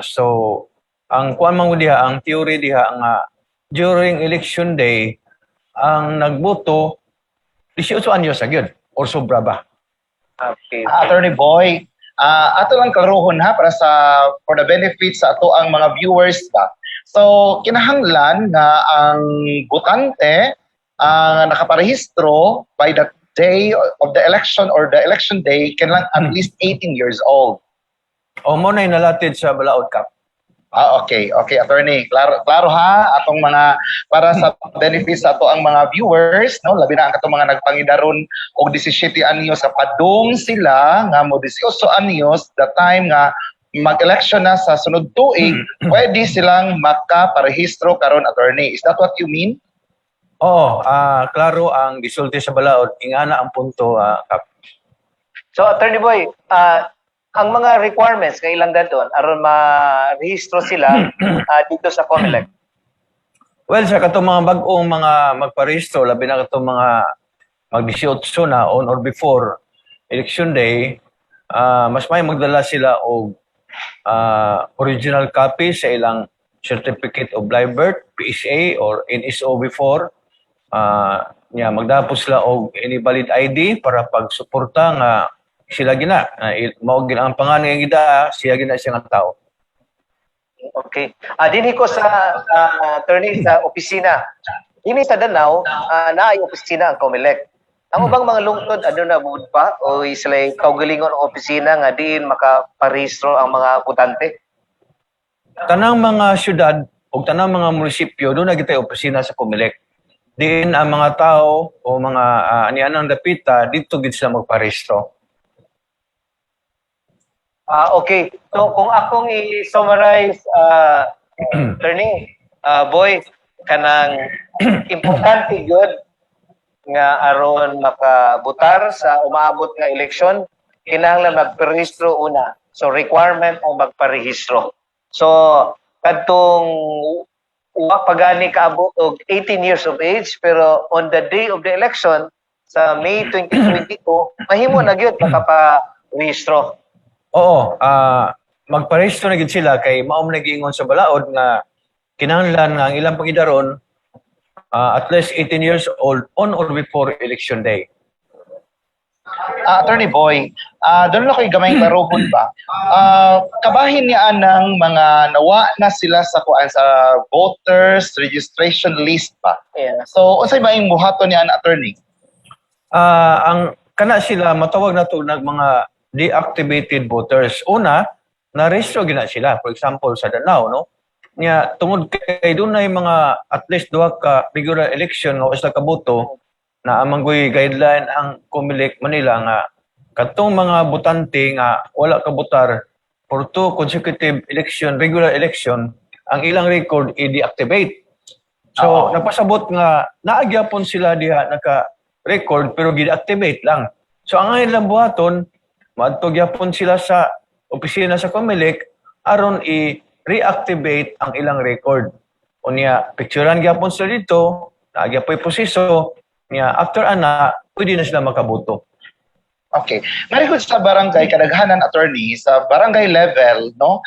so ang kuan man diha, ang theory diha nga during election day ang nagboto 18 anyos na gyud or sobra ba. Okay. Attorney Boy, ato lang klarohon ha, para sa for the benefit sa ato ang mga viewers ba. So kinahanglan nga ang botante ang nakaparehistro by the day of the election or the election day kinahanglan at least 18 years old. O mo na nalatid sa balaod, Kap. Ah, okay. Okay, attorney. Klaro, klaro ha, atong mga para sa benefit sa ato ang mga viewers, no, labi na ang katong mga nagpangidaron og 17 anyos sa padung sila nga mo 18 anyos the time nga mag-election na sa sunod tuig, pwede silang makaparehistro karon, attorney. Is that what you mean? Oo, klaro ang gisulti sa balaod, ingana ang punto, Kap. So, Attorney Boy, ang mga requirements nga ilang dadon aron ma-rehistro sila dito sa COMELEC. Well, sa katong mga bag-ong mga magparehistro, labi na katong mga mag-18 na on or before election day, mas may magdala sila og original copy sa ilang certificate of live birth, PSA or NSO before. Nya magdala sila og any valid ID para pagsuporta nga sila gina mao gina ang pangalan nga gida, siya gina siya nga tao. Okay. Dinhi ko sa attorney sa opisina. Dinhi sa Danao, naay opisina ang COMELEC. Ang ubang mga lungsod, aduna bud pa o sila kaugalingon ang opisina nga diin makaparehistro ang mga botante? Tanang mga syudad o tanang mga munisipyo, doon na kita opisina sa COMELEC. Diin ang mga tao o mga anianang dapita dito gid sila magparehistro. Ah, okay. So kung akong i-summarize, attorney, Boy, kanang importante gyud nga aron makabutar sa umaabot nga eleksyon, kinahanglan magparehistro una. So requirement ang magparehistro. So kadtong wa pa gani kaabot og 18 years of age pero on the day of the election sa May 2022 mahimo na gyud makaparehistro. Oo, magparehistro na gid sila kay mao man nagiingon sa balaod nga kinahanglan nga ang ilang pangidaron at least 18 years old on or before election day. Attorney Boy, doon lang ko'y gamay klarohon ba? Kabahin niya ng mga nawa na sila sa kuan sa voters registration list ba? Yeah. So, unsay maing buhaton niya, attorney? Ang kana sila matawag na to nag mga deactivated voters. Una, na-register gina sila. For example, sa Danao, no? Nya tungod kay dunay mga at least duha ka regular election nga usa ka boto na amang guy guideline ang COMELEC Manila nga katong mga botante nga wala kabutar for two consecutive election, regular election, ang ilang record i-deactivate. So, nagpasabot nga naagyapon sila diha naka-record pero gi-deactivate lang. So, ang ilang buhaton, maadto gyapon sila sa opisina sa COMELEC aron i-reactivate ang ilang record. Unya, picturean gyapon sila dito, naagyapoy proseso, niya after ana, pwede na sila makaboto. Okay. Marigod sa barangay, kadaghanan, attorney, sa barangay level, no?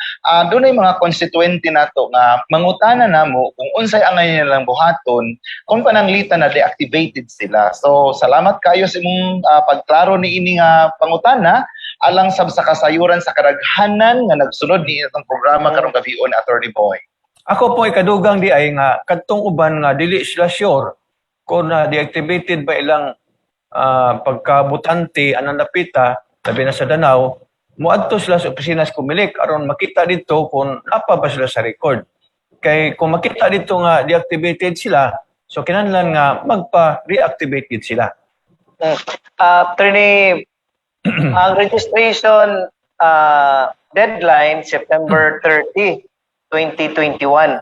Doon ay mga constituente nato nga mangutana namo kung unsay angay nilang buhaton kung pananglitan na deactivated sila. So, salamat kayo sa imong pagklaro ni ini nga pangutana alang sab sa kasayuran sa kadaghanan nga nagsunod ni itong programa karong gabion, Attorney Boy. Ako po ikadugang di ay nga kadtong uban nga dili sila sure kung na deactivated ba ilang pagkabutante anang napita labi na sa Danao, moadto sila sa opisina sa COMELEC aron makita dito kung napa ba sila sa record. Kay kung makita dito nga deactivated sila, so kinahanglan nga magpa-reactivate gid sila. Attorney, ang registration deadline September 30, 2021.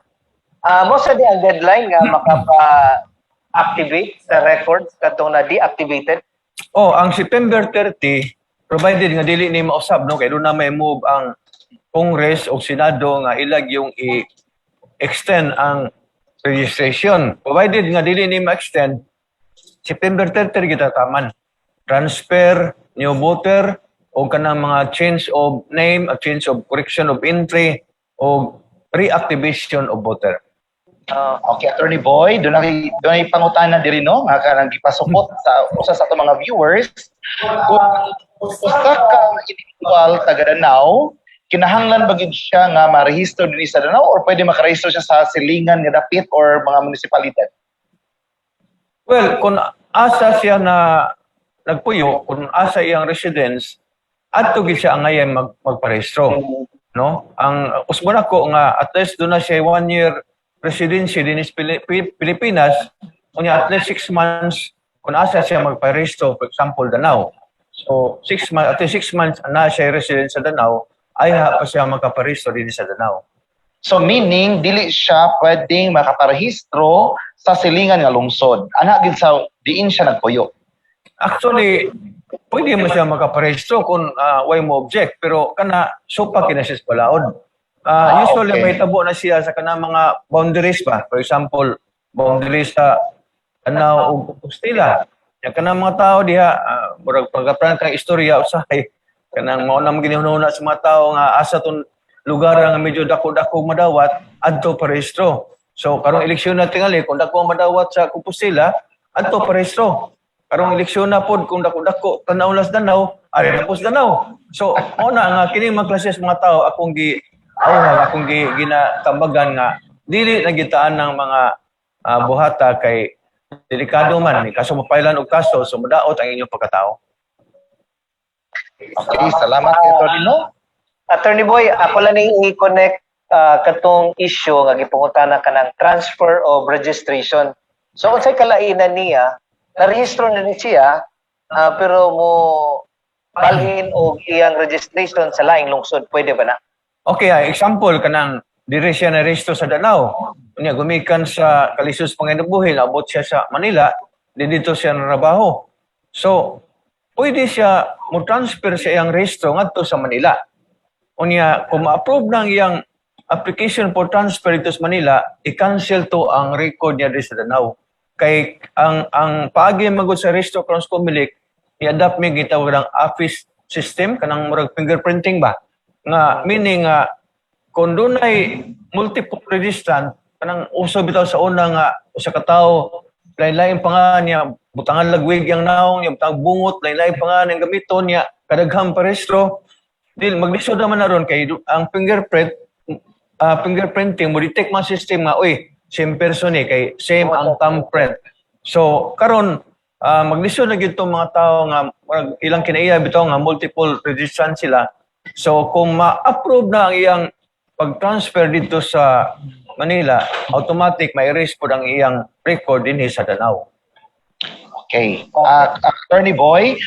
Mo sa di ang deadline nga makapa-activate sa records katong na deactivated? Oh, ang September 30, provided nga dili ni mausab, no, kay doon na may move ang Congress o Senado nga ilag yung i-extend ang registration. Provided nga dili ni ma-extend, September 30 kita taman. Transfer, new voter, o kanang mga change of name, a change of correction of entry, o reactivation of voter. Okay, Attorney Boy, doon ay pangutana diri, no, nga kanang gipasupot sa usa sa atong mga viewers kung usa ka individual taga Danao, kinahanglan ba gid siya nga marehistro dinhi sa Danao or pwede makarehistro siya sa silingan nga dapit or mga munisipalidad? Well, kung asa siya na nagpuyo, kung asa iyang residence, adto gid siya angayan magparehistro. No? Ang usbon ako nga at least doon na siya one year residency din sa Pilipinas, unya at least 6 months kung asa siya magparehistro, for example, Danao. So, 6 months, at least 6 months na siya resident sa Danao, ay pa siya magkaparehistro din sa Danao. So meaning dili siya pwedeng makaparehistro sa silingan nga lungsod. Ana gid sa diin siya nagpuyo. Actually, pwede mo siya makaparehistro kung way mo object, pero kana supak kina siya sa balaod. Usually may tabo na siya sa kanang mga boundaries ba. For example, boundaries sa Danao ug Compostela. Ya kanang mga tao diha, murag pagkapran kang istorya usahay kanang mao na gihunahuna sa mga tao nga asa tong lugar nga medyo dako-dako madawat adto parehistro. So karong eleksyon na tingali, kung dako ang madawat sa Compostela, adto parehistro. Karong eleksyon na pod, kung dako-dako tan-aw las Danao, ari na pos Danao. So mao na nga kini mga klase sa mga tao akong gi ayaw akong gi ginatambagan nga dili na gitaan ng mga buhata kay delikado man kaso mapailan og kaso, so madaot ang inyong pagkatao. Okay, salamat kay Attorney, no. Attorney Boy, ako lang ni i-connect katong issue nga gipangutana kanang transfer of registration. So unsay kalainan niya, narehistro na ni siya pero mo balhin og iyang registration sa laing lungsod, pwede ba na? Okay, example kanang diri siya na rehistro sa Danao. Unya gumikan sa kalisod sa panginabuhi, naabot siya sa Manila, di dito siya narabaho. So, pwede siya mo transfer sa iyang rehistro ngadto sa Manila. Unya, kung ma-approve ng iyang application for transfer dito sa Manila, i-cancel to ang record niya diri sa Danao. Kay ang paagi magud sa rehistro karon sa Comelec, i-adapt mi gitawag ng office system kanang murag fingerprinting ba nga meaning nga kung dunay multiple registrant, kanang uso bitaw sa una nga usa ka tawo lain-lain pa nga niya, butangan lagwig yang naong niya, butang bungot, lain-lain pa nga niyang gamiton niya, kadaghang parehistro, dil maglisod naman na ron kay ang fingerprinting mo detect man system nga, uy, same person eh, kay same ang thumbprint. So karon maglisod na gyud tong mga tao nga murag ilang kinaiya bitaw nga multiple registrant sila. So kung ma-approve na ang iyang pag-transfer dito sa Manila, automatic ma-erase po ang iyang record dinhi sa Danao. Okay. Attorney Boy,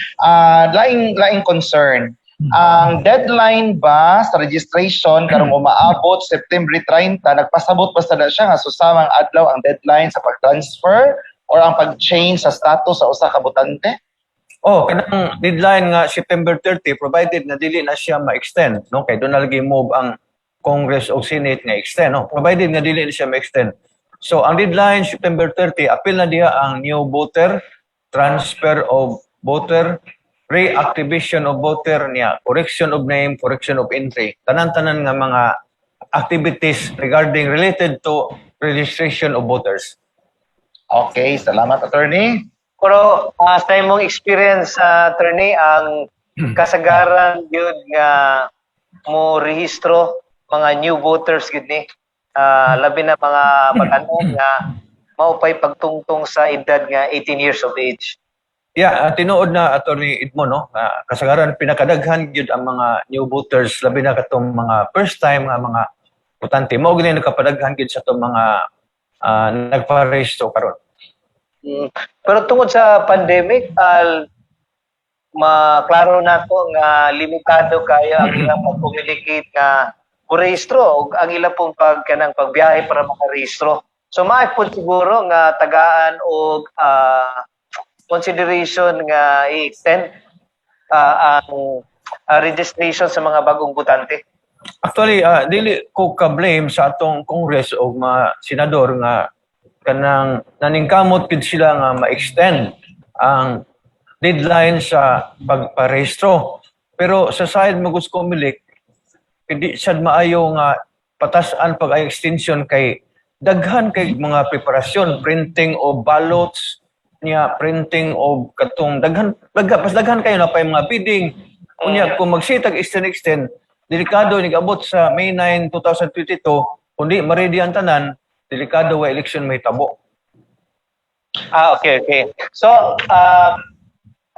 laing laing concern. Ang deadline ba sa registration karong umaabot September 30, nagpasabot ba sa na siya nga susamang adlaw ang deadline sa pag-transfer or ang pag-change sa status sa usa ka botante? Oh, kanang deadline nga September 30, provided na dili na siya ma-extend, no? Kay doon na lagi move ang Congress o Senate nga extend, no? Provided nga dili na siya ma-extend. So, ang deadline September 30, apil na diha ang new voter, transfer of voter, reactivation of voter niya, correction of name, correction of entry. Tanan-tanan nga mga activities regarding related to registration of voters. Okay, salamat, Attorney. Pero sa imong experience, Attorney, ang kasagaran gyud nga mo rehistro mga new voters gyud ni labi na mga batan-on nga maupay pagtungtong sa edad nga 18 years of age? Yeah, tinuod na, Attorney Edmond, no? Kasagaran pinakadaghan gyud ang mga new voters, labi na katong mga first time nga mga botante. Mao gyud nakapadaghan gyud sa atong mga nagparehistro karon. Pero tungod sa pandemic, maklaro nato nga limitado kayo ang ilang pag-communicate nga porehistro ug ang ilang pong pag kanang pagbiyahe para makarehistro. So maay pud siguro nga tagaan og consideration nga i-extend ang registration sa mga bagong botante. Actually, dili ko ka-blame sa atong Congress o mga senador nga Kanang naningkamot gid sila nga ma-extend ang deadline sa pagparehistro. Pero sa side mo gusto Comelec, hindi sad maayo nga patas-an pag ay extension kay daghan kay mga preparasyon, printing of ballots niya, printing of katong daghan daghan, pas daghan kayo na pa yung mga bidding. Unya kung magsitag extend extend, delikado nigabot sa May 9, 2022, kundi ma-ready ang tanan, delikado wa election mahitabo. Ah, okay. So,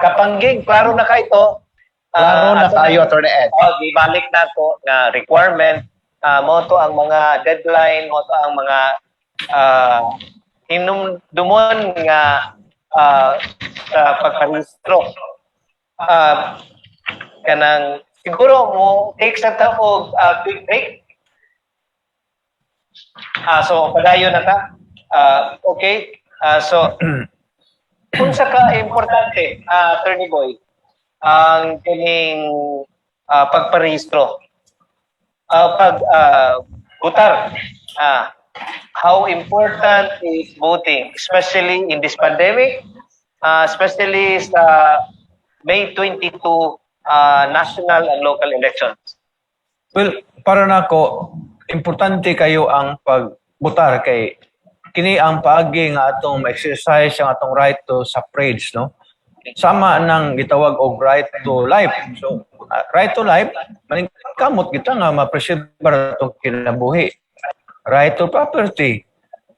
Kapangging, klaro na ka ito. Klaro na ato kayo, Attorney Ed. Oh, gibalik na to nga requirement. Mo to ang mga deadline, mo to ang mga hinumdumon nga sa pagparehistro. Kanang siguro mo take sa ta og quick break. So padayon na ta. Okay. So unsa ka importante, Attorney Boy, ang kining pagparehistro? Pag butar. How important is voting, especially in this pandemic, especially sa May 22 national and local elections? Well, para nako, importante kayo ang pagbutar kay kini ang paagi nga atong ma-exercise ang atong right to suffrage, no? Sama nang gitawag og right to life. So, right to life, maningkamot kita nga ma-preserve atong kinabuhi. Right to property.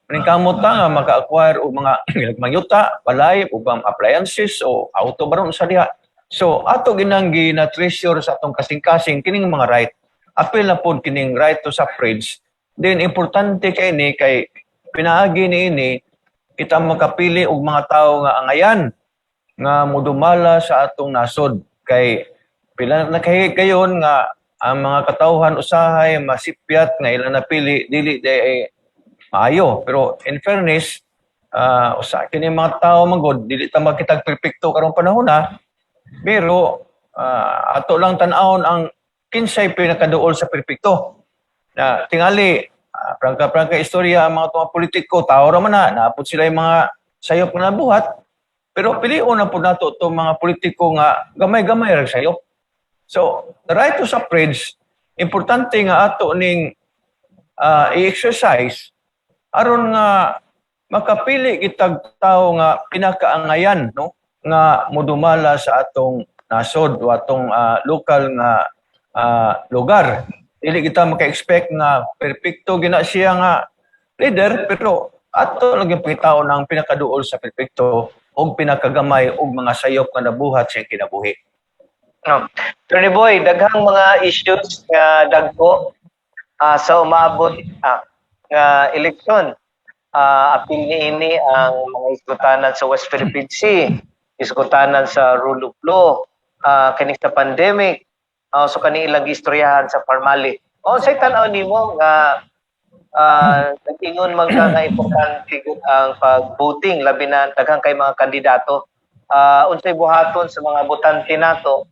Maningkamot ta nga maka-acquire og mga mangyuta, balay, ubang appliances o auto baron sa diha. So, ato ginang gina-treasure sa atong kasing-kasing kining mga right. Apil na pod kining right to suffrage. Then importante kay ni kay pinaagi niini kita makapili og mga tawo nga angayan nga modumala sa atong nasod kay pila na kay kayon nga ang mga katawhan usahay masipyat nga ilang napili dili day ay maayo. Pero in fairness, usa kini mga tawo magod dili ta makitag perpekto karong panahon na, pero ato lang tan-awon ang kinsay pinakaduol sa perpekto na tingali prangka-prangka istorya ang mga mga politiko, tao ra man na naapot sila yung mga sayop nga nabuhat, pero pilion na pud nato itong mga politiko nga gamay-gamay ra sayop. So the right to suffrage, importante nga ato ning i-exercise aron nga makapili kitag tawo nga pinakaangayan, no, nga modumala sa atong nasod o atong lokal nga lugar. Dili kita maka-expect nga perpekto gina siya nga leader, pero ato lang yung pangitaon ang pinakaduol sa perpekto og pinakagamay og mga sayop nga nabuhat sa iyang kinabuhi. No. Attorney Boy, daghang mga issues nga dagko sa umaabot nga eleksyon. Apil niini ang mga isgutanan sa West Philippine Sea, isgutanan sa rule of law, kini sa pandemic, so kani ilang istoryahan sa Pharmally. O say tan-aw nimo nga nag-ingon man ka nga importante gud ang pag-voting, labi na daghang kay mga kandidato. Unsay buhaton sa mga botante nato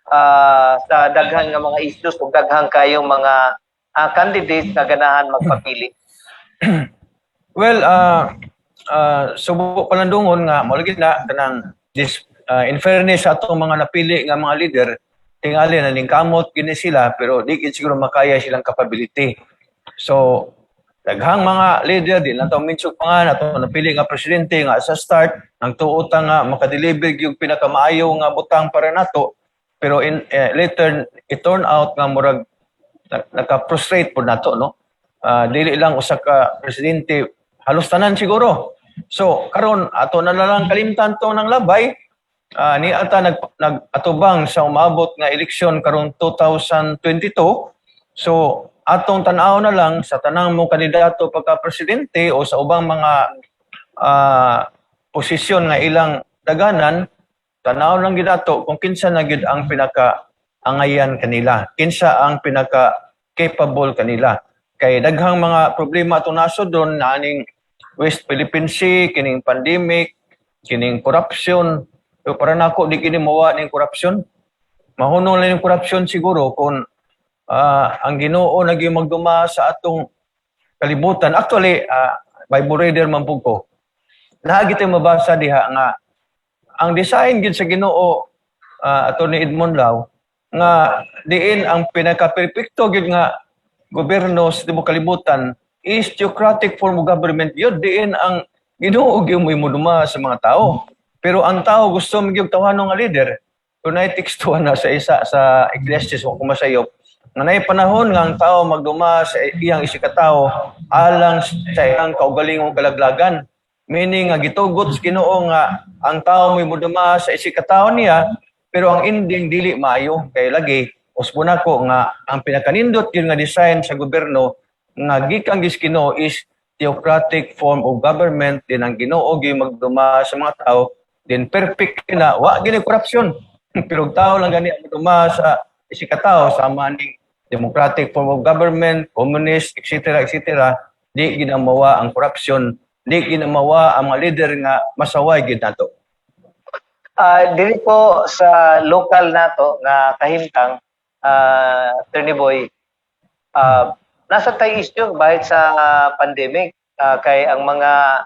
sa daghan nga mga issues ug daghang kayong mga candidates nga ganahan magpapili? Well, subo palandungon nga mao lagi na kanang this in fairness sa atong mga napili nga mga leader, tingali na ningkamot gini sila, pero di gid siguro makaya silang capability. So daghang mga leader, di lang tawo minsok pa nga nato napili nga presidente nga sa start nagtuo ta nga makadeliver yung pinakamaayo nga butang para nato, pero in later it turn out nga murag naka-frustrate po nato, no? Dili lang usa ka presidente, halos tanan siguro. So karon ato na lang kalimtan to ng labay. Ni ata nag nag-atubang sa umabot nga eleksyon karong 2022. So atong tan-aw na lang sa tanang mo kandidato pagka presidente o sa ubang mga posisyon nga ilang daganan, tanaw lang gid ato kung kinsa na gyud ang pinaka angayan kanila, kinsa ang pinaka capable kanila. Kay daghang mga problema atong nasod doon na aning West Philippine Sea, kining pandemic, kining corruption. Pero para nako di kini mawa ning corruption. Mahunong lang yung corruption siguro kung ang Ginoo naging magduma sa atong kalibutan. Actually, Bible reader man pud ko. Naa gyud mabasa diha nga ang design gyud sa Ginoo, Attorney Edmond Lau, nga diin ang pinaka-perpekto gyud nga gobyerno sa tibuok kalibutan is theocratic form of government yun, diin ang Ginoo gyud mo'y moduma sa mga tao. Pero ang tao gusto mo gyud tawhanon nga leader. Kung naay teksto na sa isa sa Ecclesiastes o kung masayop, nga naay panahon nga ang tao magduma sa iyang isigkatawo alang sa iyang kaugalingong kalaglagan. Meaning nga gitugot sa Ginoo nga ang tao mo'y moduma sa isigkatawo niya, pero ang ending dili maayo. Kay lagi usbon ako nga ang pinakanindot yun nga design sa gobyerno nga gikan gis Ginoo is theocratic form of government din. Ang Ginoo gyud magduma sa mga tao din, perfect na, wa gini corruption, pero og tao lang gani ang magduma sa isigkatawo, sama ning democratic form of government, communist, etc., etc., di ginamawa ang corruption, di ginamawa ang mga leader nga masaway gid nato. Diri po sa local nato nga kahimtang, Attorney Boy, nasa tay issue bahit sa pandemic, kay ang mga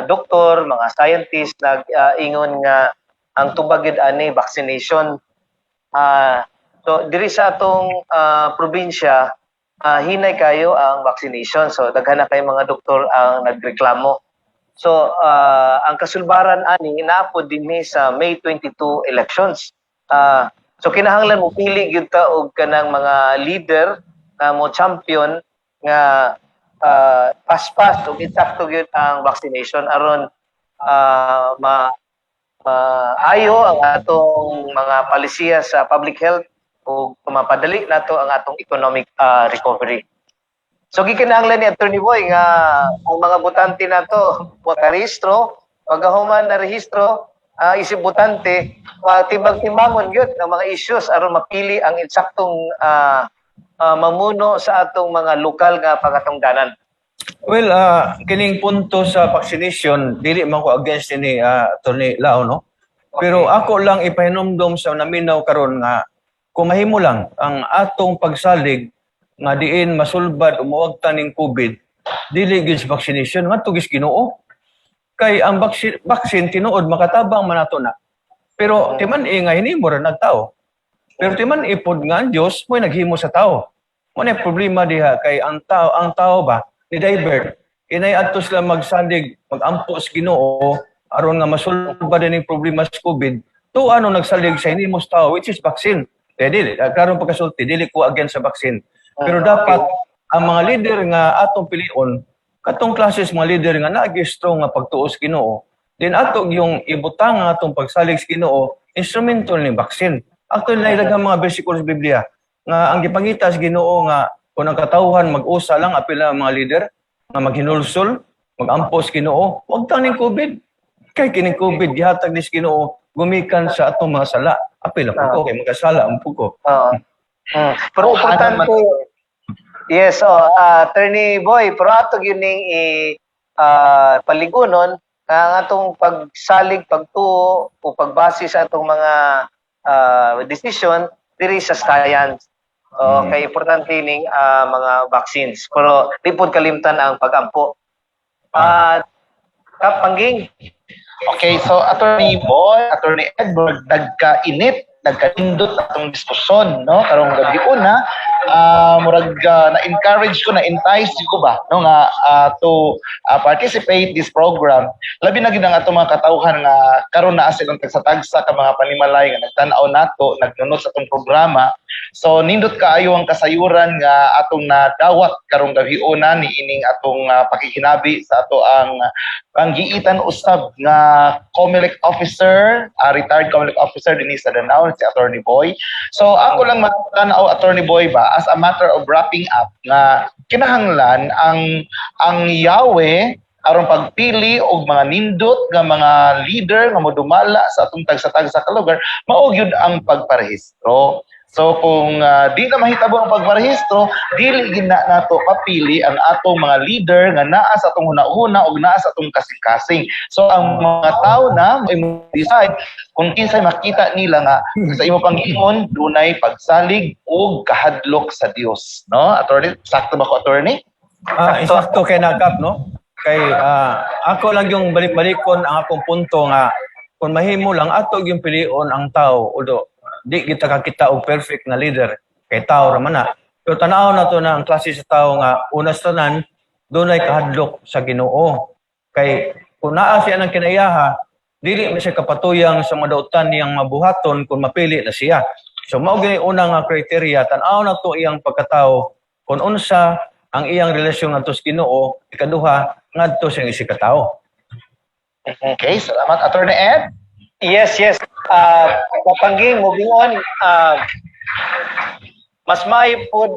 doktor, mga scientist nag-ingon nga ang tubag gyud ani vaccination. So diri sa atong probinsya, hinay kayo ang vaccination. So daghan na kay mga doktor ang nagreklamo. So ang kasulbaran ani naa pod dinhi sa May 22 elections. So kinahanglan mo pili gyud ta og kanang mga leader nga mo champion nga paspas ug insakto gyud ang vaccination aron ma maayo ang atong mga palisiya sa public health ug mapadali nato ang atong economic recovery. So gikinahanglan ni Attorney Boy nga ang mga botante nato makarehistro, pagkahuman na rehistro isip botante, timbang-timbangon gyud ang mga issues aron mapili ang insaktong mamuno sa atong mga lokal nga pagatungdanan. Well, kining punto sa vaccination, dili man ko against ini, Attorney Lao, no? Pero ako lang ipahinumdom sa naminaw karon nga kung mahimo lang ang atong pagsalig nga diin masulbad o mawagtan ning COVID, dili gyud sa vaccination, ngadto gyud sa Ginoo. Kay ang vaccine tinuod makatabang man nato na. Pero timan-i nga hinimo ra nagtao. Pero timan-i pod nga ang Dios mo'y naghimo sa tao. Mo na problema diha kay ang tao ba ni divert inay adto sila magsalig, magampo sa Ginoo aron nga masulbad ning problema sa COVID to ano nagsalig sa hinimo sa tao, which is vaccine. Kaya dili karon pagkasulti, dili ko against sa vaccine. Pero dapat ang mga leader nga atong pilion katong classes mga leader nga naagi strong nga pagtuo sa Ginoo. Then ato yung ibutang ang atong pagsalig sa Ginoo instrumental ni vaccine. Actually, na daghang mga bersikulo sa Biblia nga ang gipangita sa Ginoo nga kung ang katawhan mag-usa lang apil ang mga leader nga maghinulsol, magampo sa Ginoo, wag ning COVID. Kay kining COVID gihatag ni sa Ginoo gumikan sa atong mga sala. Apil ako ko kay magkasala ang ko. Oo. Pero Oh, ano importante, yes, oh, Attorney Boy, pero ato gyud ning i paligunon nga ang atong pagsalig, pagtuo o pagbase sa atong mga decision diri sa science. Oh, kay importante ning mga vaccines. Pero di pod kalimtan ang pagampo. Kapangging. Okay, so Attorney Boy, Attorney Edward, nagkainit, nagkaindot atong diskusyon, no? Karong gabi una, murag na-encourage ko, na-entice ko ba, no, nga to participate this program. Labi na gid ang atong mga katawhan nga karon naa silang tagsa-tagsa ka mga panimalay nga nagtan-aw nato, nagnunot sa atong programa. So nindot kaayo ang kasayuran nga atong nadawat karong gabi una ni ining atong pakikinabi sa ato ang panggiitan usab nga COMELEC officer, retired COMELEC officer dinhi sa Danao, si Attorney Boy. So ako lang matanaw, Attorney Boy ba, as a matter of wrapping up, nga kinahanglan ang Yahweh aron pagpili og mga nindot nga mga leader nga modumala sa atong tagsa-tagsa ka lugar, mao gyud ang pagparehistro. So kung di na mahitabo ang pagparehistro, dili gid na nato mapili ang atong mga leader nga naa sa atong hunahuna ug naa sa atong kasing-kasing. So ang mga tao na mo decide kung kinsay makita nila nga sa imo pang-ingon dunay pagsalig ug kahadlok sa Dios, no? Attorney, sakto ba ko, attorney? Ah, insakto kay nakap, no? Kay ako lang yung balik-balikon ang akong punto nga kung mahimo lang ato yung pilion ang tao, although di kita kakita og perfect na leader kay tao ra man na. Pero tan-aw nato na ang klase sa tao nga una sa tanan dunay kahadlok sa Ginoo. Kay kung naa siya ng kinaiyaha, dili man siya kapatuyang sa madautan niyang mabuhaton kung mapili na siya. So mao gani una nga criteria, tan-aw nato iyang pagkatao kung unsa ang iyang relasyon ngadto sa Ginoo, ikaduha ngadto sa iyang isigkatao. Okay, salamat, Attorney Ed. Yes. Kapangging, moving on, mas maayo pod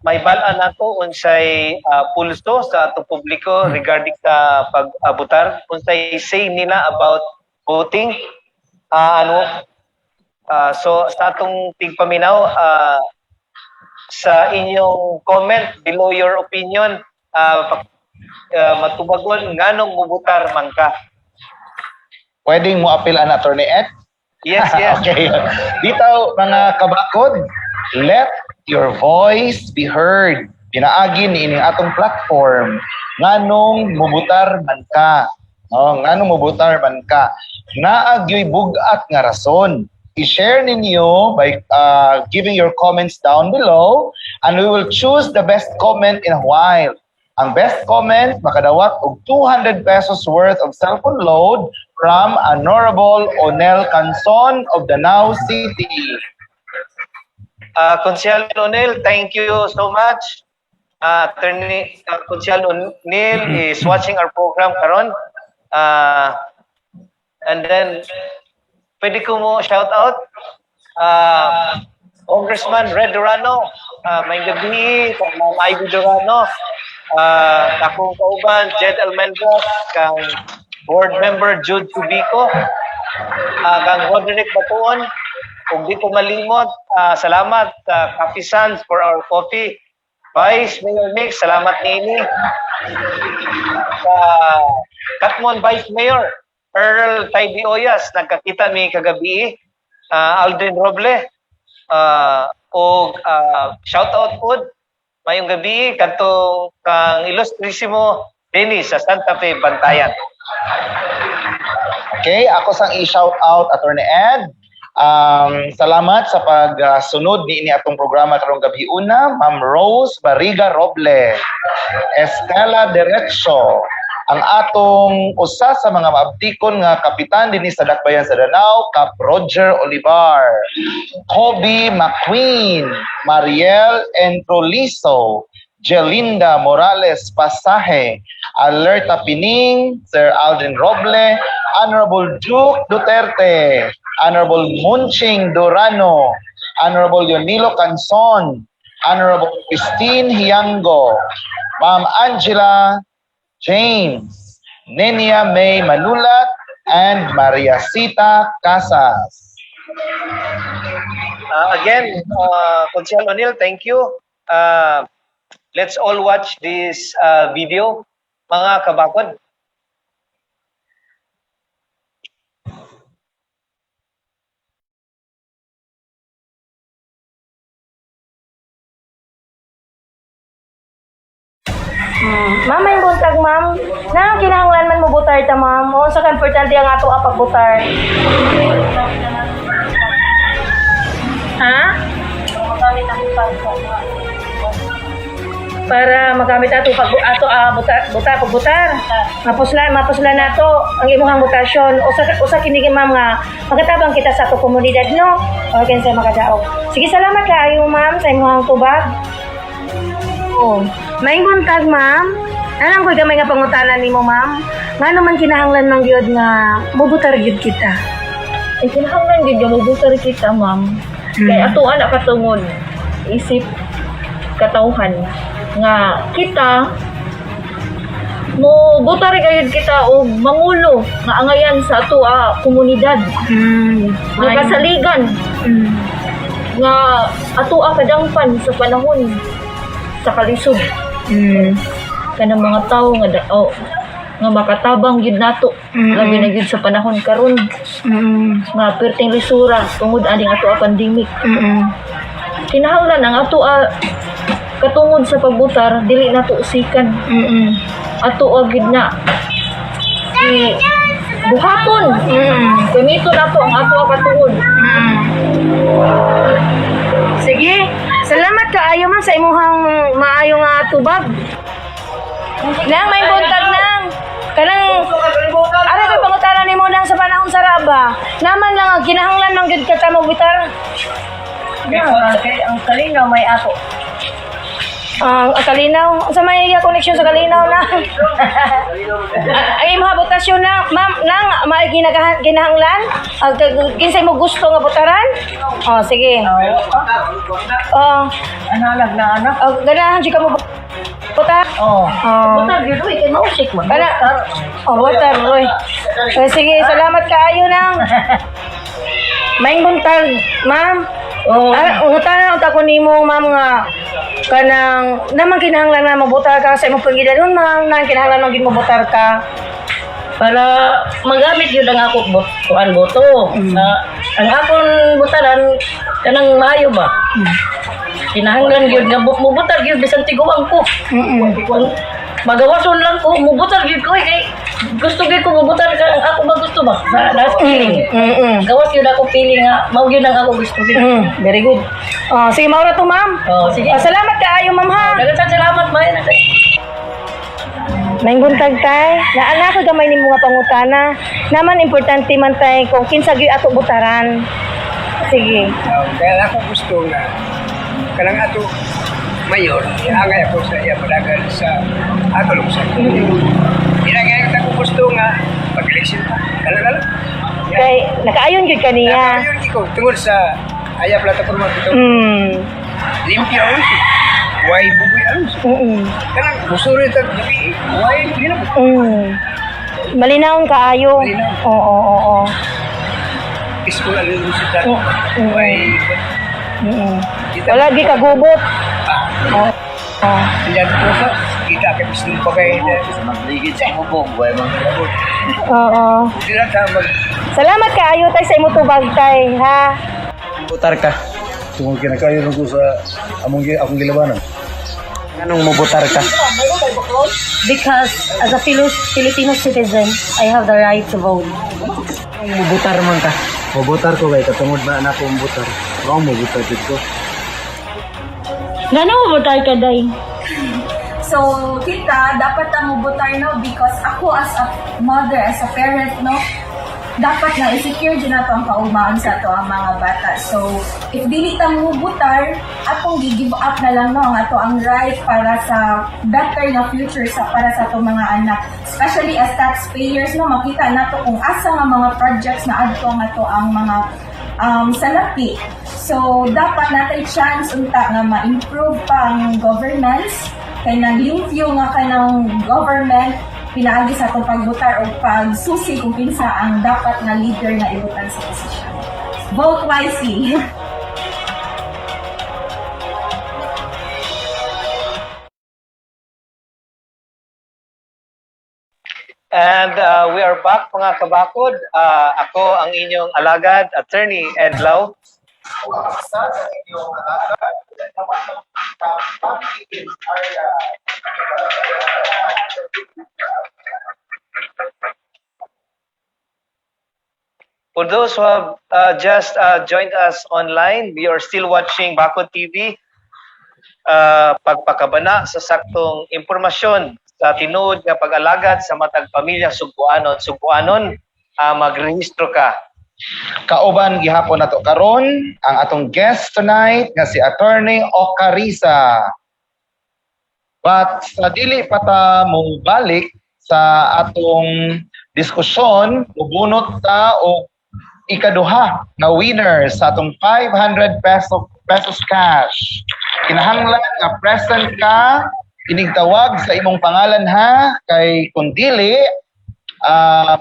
may bal-an nato unsay pulso sa atong publiko regarding sa pag-abutar, unsay say nila about voting. Ano so sa atong tigpaminaw, sa inyong comment below your opinion, matubagon nganong mubutar man ka. Pwedeng mo apil an, Attorney Ed? Yes. Okay. Dito, mga kabakod, let your voice be heard. Pinaagi ni ining atong platform. Nganong mubutar man ka? No, nganong mubutar man ka? Naa gyoy bug-at nga rason. I-share ninyo by giving your comments down below and we will choose the best comment in a while. Ang best comment makadawat og 200 pesos worth of cellphone load from Honorable Onel Canson of Danao City. Konsehal O'Neill, thank you so much. Attorney Konsehal O'Neill is watching our program karon. And then, pwede ko mo shout out. Congressman Red Durano, maayong gabi, kang Ma'am Ivy Durano, akong kauban, Jed Almendras, kang board member Jude Cubico, kang Roderick Batuon, ug di ko malimot, salamat sa Coffee Sans for our coffee. Vice Mayor Mix, salamat niini. Sa Katmon Vice Mayor, Earl Taibi Oyas, nagkakita mi kagabi. Aldrin Roble, og shout out pod mayong gabi kadtong kang Ilustrisimo Dennis sa Santa Fe, Bantayan. Okay, ako sang i-shout out, Attorney Ed. Salamat sa pagsunod ni ini atong programa karong gabi una, Ma'am Rose Barriga Roble, Estela Derecho, ang atong usa sa mga maabtikon nga kapitan dinhi sa Dakbayan sa Danao, Kap Roger Olivar, Kobe McQueen, Mariel Entroliso, Jelinda Morales Pasaje, Alerta Pining, Sir Aldrin Roble, Honorable Duke Duterte, Honorable Munching Durano, Honorable Leonilo Canson, Honorable Christine Hiango, Ma'am Angela James, Nenia May Manulat, and Maria Sita Casas. Again, Konsehal O'Neill, thank you. Let's all watch this video, mga kabakod. Ma'am, may buntag, ma'am. Na kinahanglan man mo butar ta, ma'am. O sa ka importante ang ato ang pagbutar. Ha? Para magamit ato pag ato butar, butar pagbutar. Mapusla mapusla nato ang imuhang butasyon. Usa usa kini, ma'am, nga magatabang kita sa ato komunidad, no. O kinsa makadaog. Sige, salamat kaayo, ma'am, sa imuhang tubag. Oh. Maayong buntag, ma'am. Naa lang ko'y gamay nga pangutana nimo, ma'am. Nga naman kinahanglan man gyud nga mubutar gyud kita? Ay, kinahanglan gyud nga mobutar kita, ma'am. Kay ato ana katungod isip katawhan nga kita mo butar gayud kita og mangulo nga angayan sa ato komunidad nga kasaligan nga ato kadangpan sa panahon sa kalisod, kanang mga tawo nga oh, nga makatabang gyud nato, labi na gyud sa panahon karon nga perting lisura tungod aning ato pandemic. Kinahanglan ang ato katungod sa pagbutar dili nato usikan. Ato gyud na i buhaton. Gamiton nato ang ato katuon. Sige. Salamat kaayo, ma'am, sa imuhang maayo nga tubag. Nang may buntag nang. Kanang ara kay pangutana nimo nang sa panahon sa raba. Naman lang ang kinahanglan man gyud ka ta mobitar. Ang kalinaw may ako. Ang kalinaw, sa may iya connection sa kalinaw na. Ay imong botasyon na, ma'am, nang may ginahanglan? Kinsay mo gusto nga botaran? Oh, sige. Oh, Analag na anak. oh, ganahan jud ka mo botar? Oh. Oh. Butar gyud uy kay mausik man. Kana. Oh, botar, oy. Eh, sige, salamat kaayo nang. Maing buntag, ma'am. Oh. Ah, ungutana unta ko nimo, ma'am, nga kanang naman kinahanglan na mabotar ka sa imong pangidanon, ma'am, nang kinahanglan man gid mobotar ka. Para magamit yun ang ako kuan boto. Ang akong butaran kanang maayo ba? Kinahanglan gyud nga mubutar gyud bisan tiguang ko. Magawason lang ko, mubutar gyud ko eh, kay gusto gyud ko mubutar ka ang ako ba gusto ba? Na, na feeling. Gawas gyud ako feeling nga mao gyud ang ako gusto gyud. Very good. Oh, sige, maura to, ma'am. Oh, sige. Oh, salamat kaayo, ma'am, ha. Daghang salamat may na. Maing buntag tay. Naana ko gamay nimo nga pangutana. Naman importante man tay kung kinsa gyud ato botaran. Sige. Kaya ako gusto nga kanang ato mayor, iangay ako sa iya padagan sa ato lungsod. Inangay ako gusto nga pag-election pa. Kana na lang. Kay nakaayon gyud kaniya. Ayun ko tungod sa aya plataforma dito. Limpyo Alonso. Why Bugoy Alonso? Kanang busuri tag gabi, why ginabot? Malinawon kaayo. Malinaw. Oo, oo, oo. School Alonso ta. Why Wala gi kagubot. Oo. Oo. Sila po sa kita kay Bisnong pa kay Magligid sa mubong, way manghilabot. Oo. Sila ta mag Salamat kaayo tay sa imong tubag tay, ha. Botar ka. Tungod kinakayo ko sa among akong gilabanan. Anong mobotar ka? Because as a Filipino citizen, I have the right to vote. Anong mobotar man ka? Mobotar ko kay katungod na anak ko mobotar. Mao mobotar jud ko. Ngano mobotar ka day? So, kita, dapat na mobotar, no? Because ako as a mother, as a parent, no? Dapat na i-secure dyan nato ang kaumaan sa ato ang mga bata. So, if dili ta mobotar, atong gi-give up na lang, no? Ang ato ang right para sa better na future sa para sa atong mga anak. Especially as taxpayers, no? Makita nato kung asa nga mga projects na adto ang ato ang mga salapi. So, dapat natay chance unta nga ma-improve pa ang governance kay naglimpyo nga kanang government pinaagi sa atong pagbutar o pagsusi kung kinsa ang dapat nga leader nga ibutan sa posisyon. Vote wisely. And we are back, mga kabakod. Ako ang inyong alagad, Attorney Ed Lau. For those who have just joined us online, we are still watching Bakod TV. Pagpakabana sa saktong impormasyon sa tinuod nga pag-alagad sa matag pamilya Sugbuanon. Sugbuanon, magrehistro ka. Kauban gihapon nato karon ang atong guest tonight nga si Attorney Ocarisa. But sa dili pa ta mobalik sa atong diskusyon, mubunot ta og ikaduha nga winner sa atong 500 pesos cash. Kinahanglan nga present ka, inigtawag sa imong pangalan ha, kay kung dili,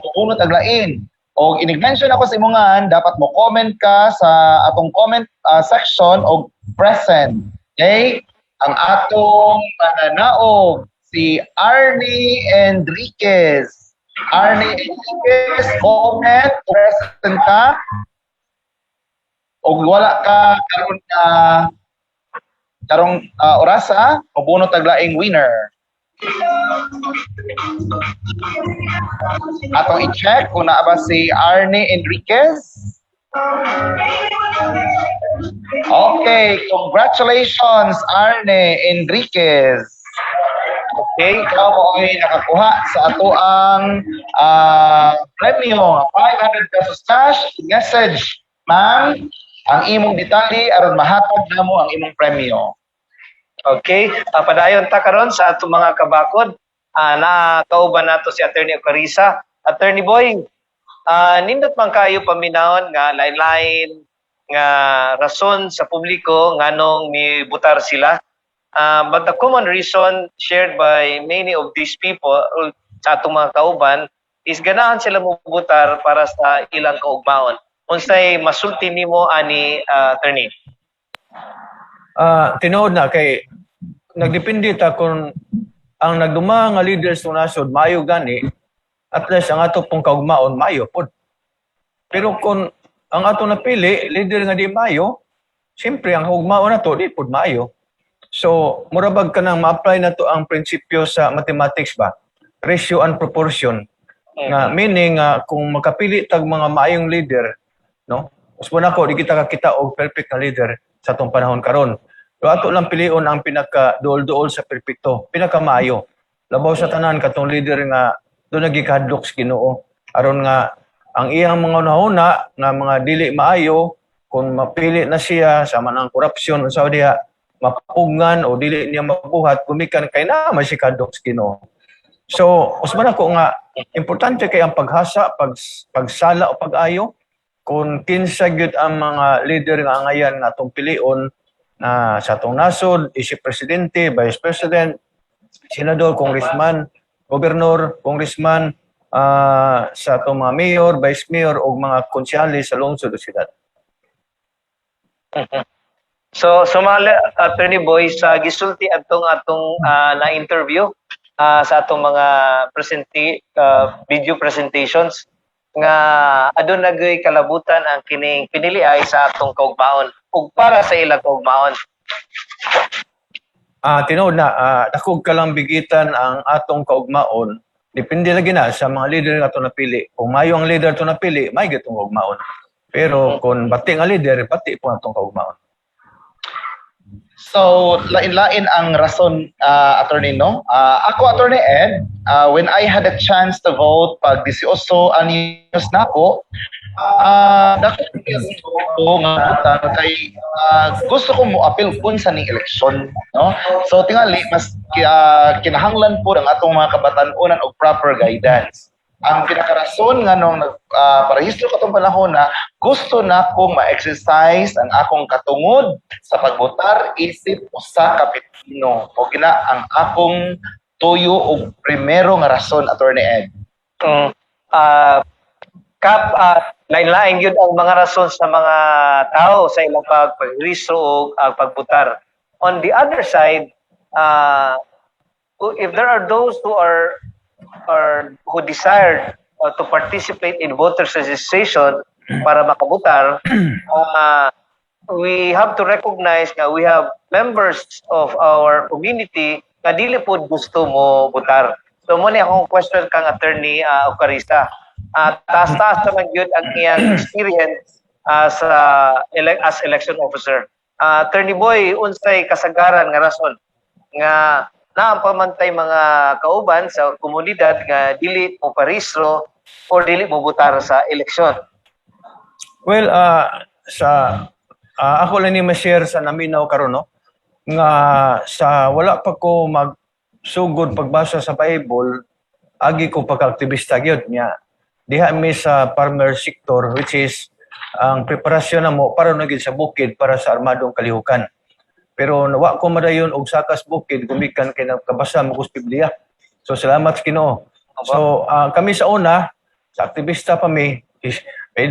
mubunot ang lain. O inig-mention ako sa imongan, dapat mo comment ka sa atong comment section og present. Okay? Ang atong mananaog si Arnie Enriquez. Arnie Enriquez, comment, present ka. Og wala ka karon karong orasa, mubunot ang laing winner. Atong i-check kung naa ba si Arne Enriquez. Okay, congratulations, Arne Enriquez. Okay, ikaw mo ay nakakuha sa atoang premyo nga ₱500 cash. Message, ma'am, ang imong detalye aron mahatag namo ang imong premyo. Okay, padayon ta karon sa atong mga kabakod. Na kauban nato si Attorney Ocarisa. Attorney Boy, nindot man kayo paminawon nga lain-lain nga rason sa publiko nganong mibutar sila. But the common reason shared by many of these people sa atong mga kauban is ganahan sila mobutar para sa ilang kaugmaon. Unsay masulti nimo ani, attorney? Tinuod na kay nagdepende ta kung ang nagduma nga leaders ng nasod maayo gani, at least ang ato pong kaugmaon maayo pod. Pero kung ang ato napili leader nga di maayo, siyempre ang kaugmaon nato di pod maayo. So mura bag kanang ma-apply nato ang prinsipyo sa mathematics ba, ratio and proportion, nga meaning nga kung makapili tag mga maayong leader, no, usbon ako di kita kakita og perfect na leader sa atong panahon karon. Pero ato lang pilion ang pinaka duol-duol sa perpekto, pinakamaayo. Labaw sa tanan, katong leader nga duna gikahadlok sa Ginoo aron nga ang iyang mga hunahuna nga mga dili maayo, kung mapili na siya, sama ng korupsyon unsa diha, mapugngan o dili niya mabuhat gumikan kay naa man siya kahadlok sa Ginoo. So, usban ako nga importante kay ang paghasa, pagsala o pag-ayo kung kinsa gyud ang mga leader nga angayan nga atong pilion na sa atong nasod, isip presidente, vice president, senador, congressman, gobernador, congressman, sa atong mga mayor, vice mayor o mga konsehales sa lungsod o siyudad. So, sumali, Attorney Boy, sa gisulti atong atong na-interview sa atong mga video presentations nga aduna gyud kalabutan ang kining pinili ay sa atong kaugmaon ug para sa ilang kaugmaon. Tinuod na, dakog ka lang bigitan ang atong kaugmaon. Depende lagi na sa mga leader nga ato napili. Kung mayo ang leader to napili, may gitong kaugmaon. Pero kung bati nga leader, bati po atong kaugmaon. So, lain-lain ang rason, attorney, no? Ako, Attorney Ed, when I had a chance to vote pag 18 anyos na ako, dako ko nga butang kay gusto ko mo apil kun sa ning eleksyon, no? So tingali mas kinahanglan po ang atong mga kabatan-onan og proper guidance. Ang pinakarason nga nung nag parehistro katong panahon na gusto na kong ma-exercise ang akong katungod sa pagbotar isip usa ka Pilipino. O gina ang akong tuyo og primero nga rason, Attorney Ed. Kap, lain-lain yun ang mga rason sa mga tao sa ilang pagparehistro o pagbutar. On the other side, if there are those who are who desire to participate in voters registration para makabutar, we have to recognize nga we have members of our community nga dili pod gusto mo butar. So mo ni akong question kang Attorney Ocarista. Taas-taas naman gyud ang iyang experience as election officer. Attorney Boy, unsay kasagaran nga rason nga naa pa man tay mga kauban sa komunidad nga dili mo parehistro or dili mo butar sa eleksyon? Well, sa ako lang ni ma-share sa naminaw karon, no, nga sa wala pa ko magsugod pagbasa sa Bible, agi ko pagka-aktivista gyud niya. Diha mi sa farmer sector, which is ang preparasyon namo para na gyud sa bukid para sa armadong kalihukan. Pero wa ko madayon og sakas bukid gumikan kay nagkabasa mo ko sa Biblia. So salamat sa Ginoo. So kami sa una, sa aktivista pa mi, is,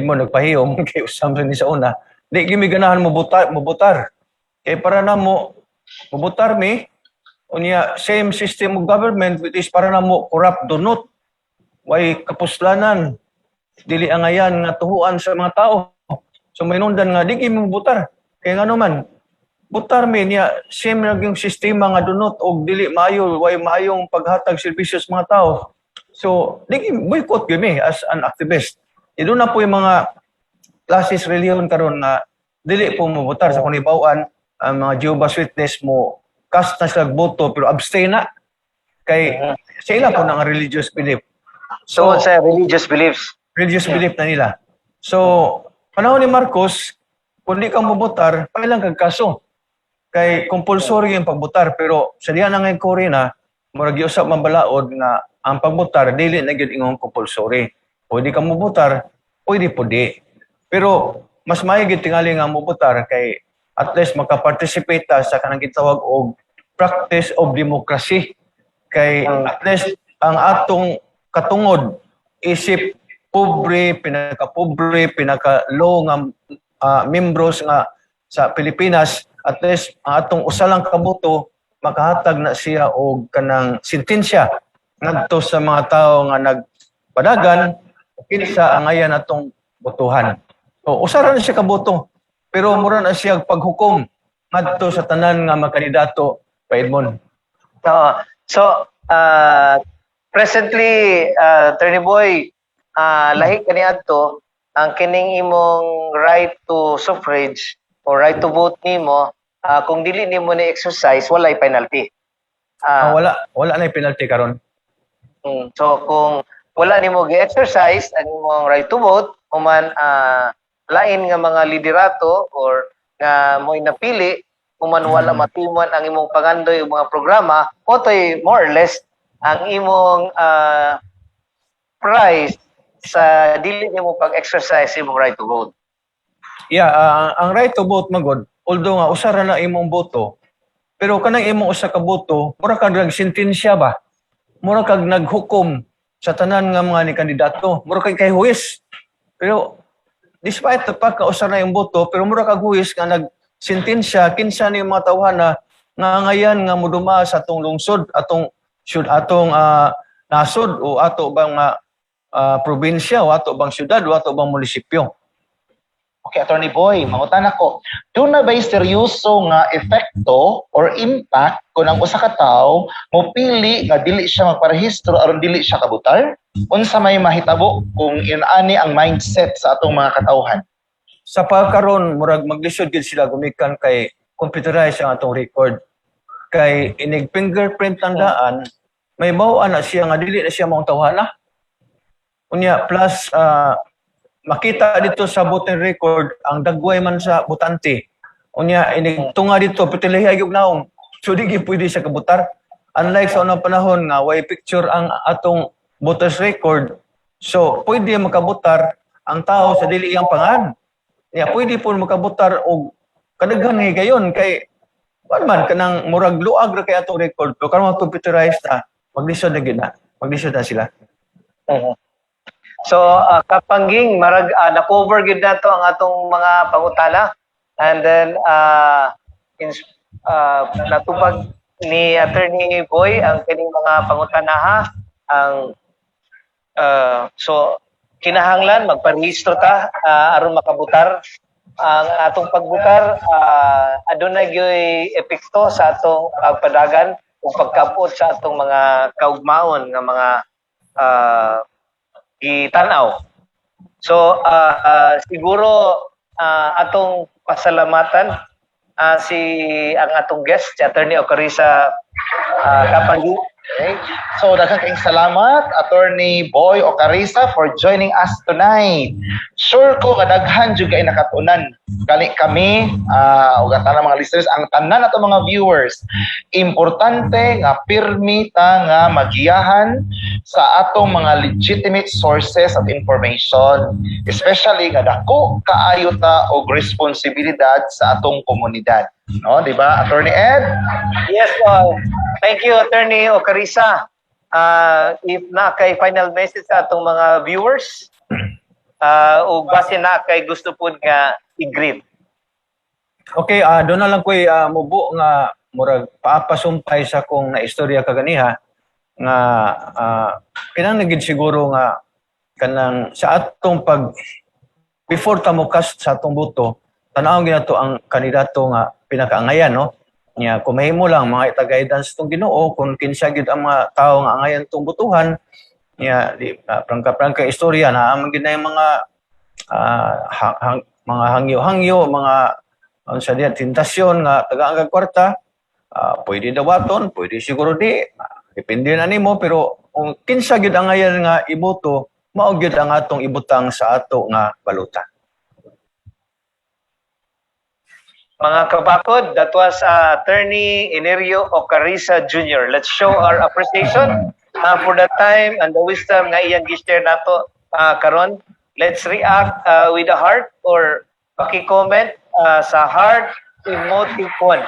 mo nagpahiyom kay usam ni sa una, di gyud mi ganahan mo butar, mo butar. Kay para namo mobutar mi unya same system of government, which is para namo corrupt dunot. Way kapuslanan, dili angayan nga tuhuan sa mga tao. So may nundan nga di gyud mo butar. Kay ngano man Butar mi niya, same ra yung sistema nga dunot og dili maayo, way maayong paghatag serbisyo sa mga tao. So, di boycott gyud mi as an activist. Duna po yung mga classes relihiyon karon nga dili po mobotar. Sa kung ibawan ang mga Jehovah's Witness, mo cast na sila boto pero abstain na kay sa ila po nga religious belief. So, sa religious beliefs. Religious belief na nila. So, panahon ni Marcos, kung di ka mobotar, pailang kag kaso. Kay compulsory yung pagbotar, pero sa diha na ngayon Cory na murag giusap man balaod nga ang pagbotar dili na gyud ingong compulsory. Pwede ka mobotar, pwede po di. Pero mas maayo gyud tingali nga mobotar kay at least makaparticipate ta sa kanang gitawag og practice of democracy. Kay at least ang atong katungod isip pobre, pinaka-pobre, pinaka-low nga membros nga sa Pilipinas, at least ang atong usa lang ka boto makahatag na siya og kanang sentensya ngadto sa mga tawo nga nagpadagan kinsa angayan atong botohan. So usa ra na siya ka boto pero mura na siya paghukom ngadto sa tanan nga mga kandidato pa, Edmond. Oo. So, presently, Attorney Boy, lahi kani adto ang kining imong right to suffrage or right to vote nimo, kung dili nimo ni exercise, walay penalty. Ah, wala wala na penalty karon. So kung wala nimo gi-exercise ang imong right to vote, human lain nga mga liderato or nga mo'y napili, human wala matuman ang imong pangandoy o mga programa, otoy more or less ang imong price sa dili nimo pag-exercise imong right to vote. Yeah, ang right to vote magod, although nga usa ra na imong boto, pero kanang imong usa ka boto, mura kag nagsentensya ba? Mura kag naghukom sa tanan nga mga ni kandidato. Mura kay kay huwes. Pero despite the fact nga usa na imong boto, pero mura kag huwes nga nagsentensya kinsa ni mga tawhan na nga ngayan nga moduma sa atong lungsod, atong syud, atong nasod o ato bang probinsya o ato bang syudad o ato bang munisipyo. Okay, Attorney Boy, mangutan ako. Duna ba'y seryoso nga epekto or impact kung ang usa ka tawo mopili nga dili siya magparehistro aron dili siya kabutar? Unsa may mahitabo kung inani ang mindset sa atong mga katawhan? Sa pagkaron, murag maglisod gid sila gumikan kay computerized ang atong record. Kay inig fingerprint ang daan, may mao na siya nga dili na siya maong tawhana. Unya plus makita dito sa voting record ang dagway man sa botante. Unya inig tunga dito petilahi gyud naong. So di gyud pwede siya kabutar. Unlike sa unang panahon nga way picture ang atong voters record, so pwede makabutar ang tao sa dili iyang pangan. Ya, pwede po makabutar og kadaghan nga higayon kay kuan man kanang murag luag ra kay atong record, pero karon mga computerized na, maglisod na gyud na. Maglisod na sila. So, Kapangging, marag na-cover gyud nato ang atong mga pangutana. And then natubag ni Attorney Boy ang kining mga pangutana ha. Ang so kinahanglan magparehistro ta aron makabutar. Ang atong pagbutar aduna gyoy epekto sa atong pagpadagan ug pagkapot sa atong mga kaugmaon nga mga gitan-aw. So siguro atong pasalamatan si ang atong guest, si Attorney Ocarisa Kapangi. Okay. So, daghang kayong salamat, Attorney Boy Ocarisa, for joining us tonight. Sure ko nga daghan jud kay nakatunan. Kali kami, ug ang tanang mga listeners, ang tanan nato mga viewers, importante nga pirmi ta nga magiyahan sa atong mga legitimate sources of information, especially nga dako kaayo ta og responsibilidad sa atong komunidad. No, di ba, Attorney Ed? Yes po. Thank you, Attorney Ocarisa. If na kay final message sa atong mga viewers, ug base na kay gusto pud nga i-greet. Okay, doon na lang ko'y mubo nga murag paapasumpay sa kong naistorya kaganiha nga kinahanglan gid siguro nga kanang sa atong pag before ta mo cast sa atong boto, tan-awon ginato ang kandidato nga pinakaangayan, no? Nya kung mahimo lang mga ita-guidance tong Ginoo kung kinsa gyud ang mga tawo nga angayan tong botohan. Nya di prangka-prangka istorya na man gyud na yung mga mga hangyo-hangyo, mga unsa diya, tentasyon nga tagaan kag kwarta, pwede dawaton, pwede siguro di, depende na nimo, pero kung kinsa gyud angayan nga iboto, mao gyud ang atong ibutang sa ato nga balota. Mga kabakod, that was Attorney Enerio Ocariza Jr. Let's show our appreciation for the time and the wisdom nga iyang gi-share nato karon. Let's react with a heart or paki-comment sa heart emoticon.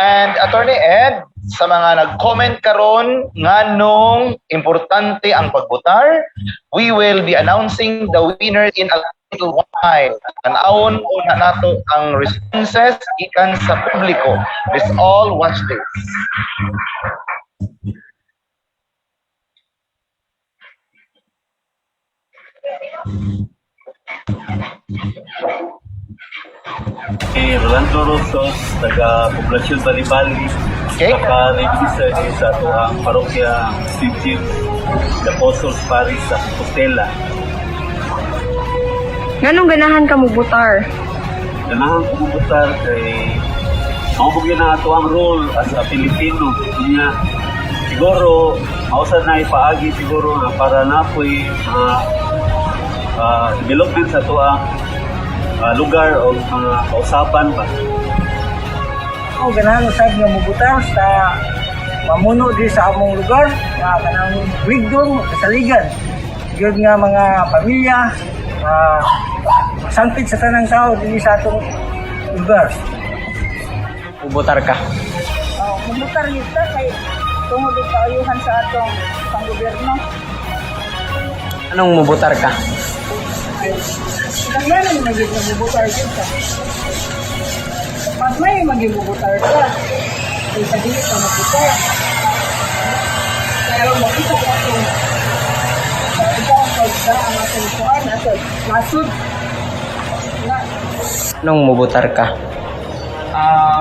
And Attorney Ed, sa mga nag-comment karon nganong importante ang pagbotar, we will be announcing the winner in a little while. Tan-awon una nato ang responses gikan sa publiko. Let's all watch this. Si Rolando Rosos, taga Poblacion Balibali, naka-register din sa atoang parokya St. James the Apostles Parish sa Compostela. Nganong ganahan ka mobutar? Ganahan ko mobutar kay mao gyud na ato ang role as a Filipino. Nya siguro mao sa na ipaagi siguro nga para napoy mga development sa atoang lugar o mga kausapan ba. Ako ganahan usab nga mobutar sa mamuno di sa among lugar nga kanang wigdom kasaligan gyud nga mga pamilya masangpit sa tanang tao dinhi sa atong lugar. Mubutar ka? Oh, mubutar gyud ta kay tungod og kaayuhan sa atong panggobyerno. Anong mubutar ka? Kinahanglan man gyud nga mubutar gyud ka. Pag may magibubutar ka, kaysa dili ka mabutar. Pero makita ko atong ikaw ang pagsa ang atong kuan, atong nasod. Anong mubutar ka?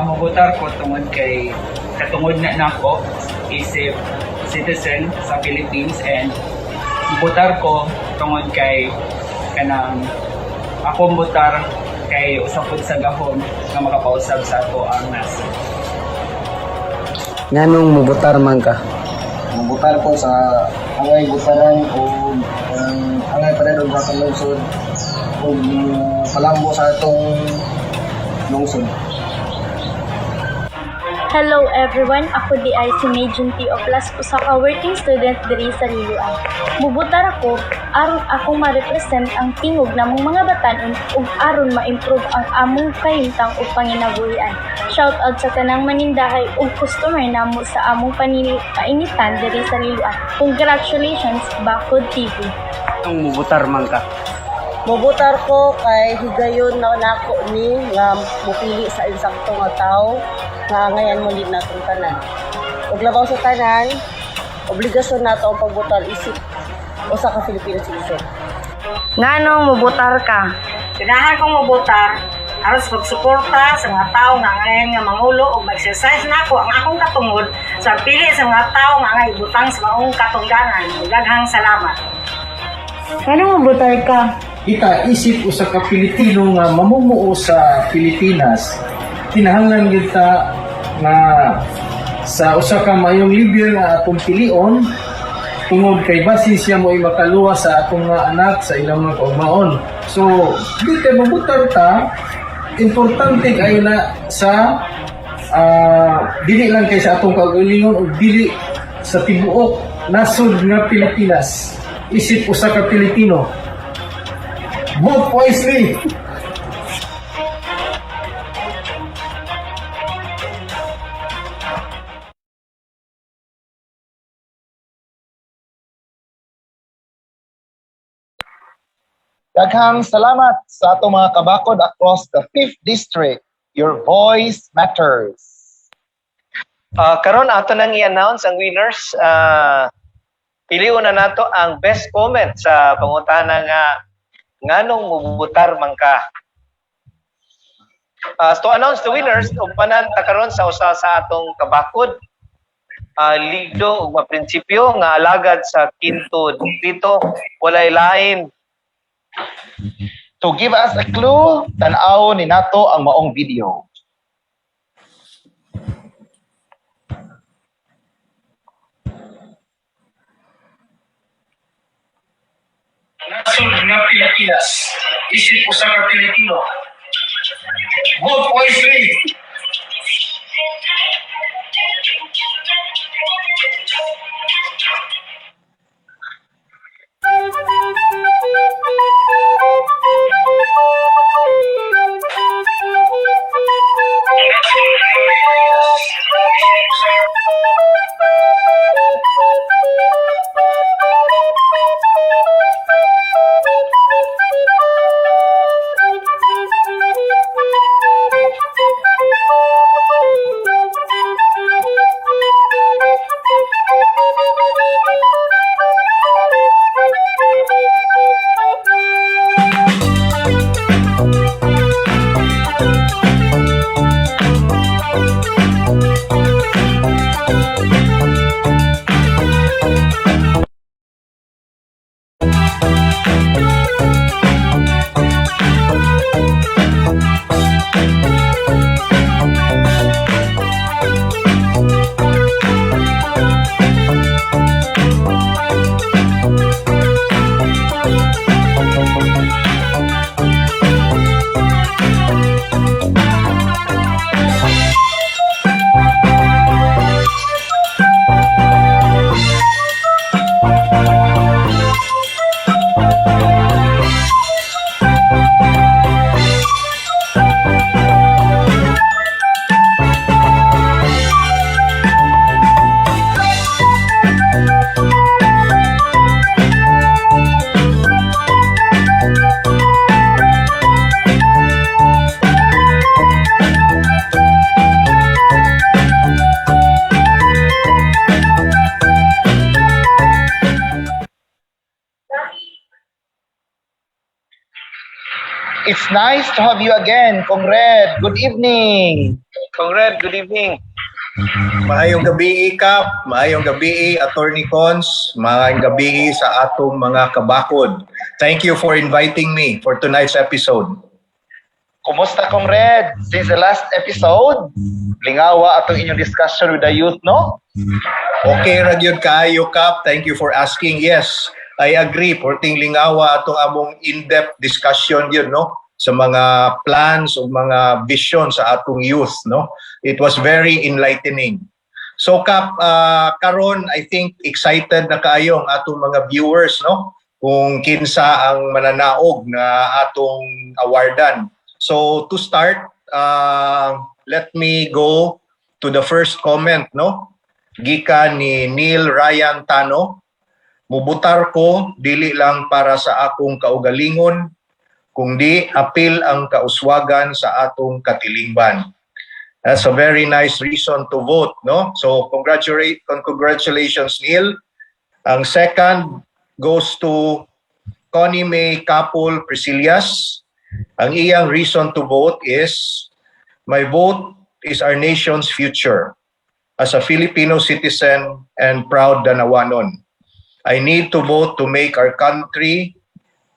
Mubutar ko tungod kay katungod na nako isip citizen sa Philippines, and mubutar ko tungod kay kanang akong butar kay usa pud sa gahom nga makapausab sa ato ang nasod. Nganong mubutar man ka? Mubutar ko sa angay butaran o angay pa rin og atong lungsod o palambo sa atong lungsod. Hello everyone, ako di ay si Majun T. Oplas, usa ka working student diri sa Liloan. Mubutar ako aron akong ma-represent ang tingog namong mga batanon ug aron ma-improve ang among kahimtang ug panginabuhian. Shout out sa tanang manindahay ug customer namo sa among painitan diri sa Liloan. Congratulations, Bakod TV. Anong mubutar man ka? Mubutar ko kay higayon na nako ni nga mupili sa insakto nga tawo nga angayan mo din natong tanan. Ug labaw sa tanan, obligasyon nato ang pagbutar isip usa ka Filipino citizen. Nganong mubutar ka? Ganahan kong mubutar aron sa pagsuporta sa mga tawo nga angayan nga mangulo ug mag-exercise nako ang akong katungod sa pili sa mga tawo nga angay ibutang sa maong katungdanan. Daghang salamat. Nganong mubutar ka? Kita isip usa ka Pilipino nga mamumuo sa Pilipinas, kinahanglan gyud ta nga sa usa ka maayong leader nga atong pilion tungod kay basin siya mo makaluwas sa atong mga anak sa ilang mga kaugmaon. So, di kay mabutar ta, importante kaayo na sa dili lang kay sa atong kaugalingon o dili sa tibuok nasod nga Pilipinas. Isip usa ka Pilipino. Vote wisely! Daghang salamat sa atong mga kabakod across the 5th District. Your voice matters. Karon ato nang i-announce ang winners. Piliun na nato ang best comment sa pangutana nga nganong mubutar man ka. To announce the winners, upanan ta karon sa usa sa atong kabakod, ligdo ug maprinsipyo nga alagad sa kinto distrito, walay lain. To give us a clue, tan-aw ni nato ang maong video. Nasod nga Pilipinas, isip usa ka Pilipino. Vote wisely. It's nice to have you again, Kong Red. Good evening. Kong Red, good evening. Maayong gabi, Kap. Maayong gabi, Attorney Cons. Maayong gabi sa atong mga kabakod. Thank you for inviting me for tonight's episode. Kumusta, Kong Red? Since the last episode, lingawa atong inyong discussion with the youth, no? Okay ra gyud kaayo, Kap. Thank you for asking. Yes, I agree. Porting lingawa atong among in-depth discussion yun, no? Sa mga plans o mga vision sa atong youth, no? It was very enlightening. So Kap, karon I think excited na kaayo ang atong mga viewers, no? Kung kinsa ang mananaog na atong awardan. So to start, let me go to the first comment, no? Gikan ni Neil Ryan Tano. Mubutar ko dili lang para sa akong kaugalingon, kundi apil ang kauswagan sa atong katilingban. That's a very nice reason to vote, no? So congratulations, Neil. Ang second goes to Connie May Kapul Priscillas. Ang iyang reason to vote is, my vote is our nation's future. As a Filipino citizen and proud Danawanon, I need to vote to make our country,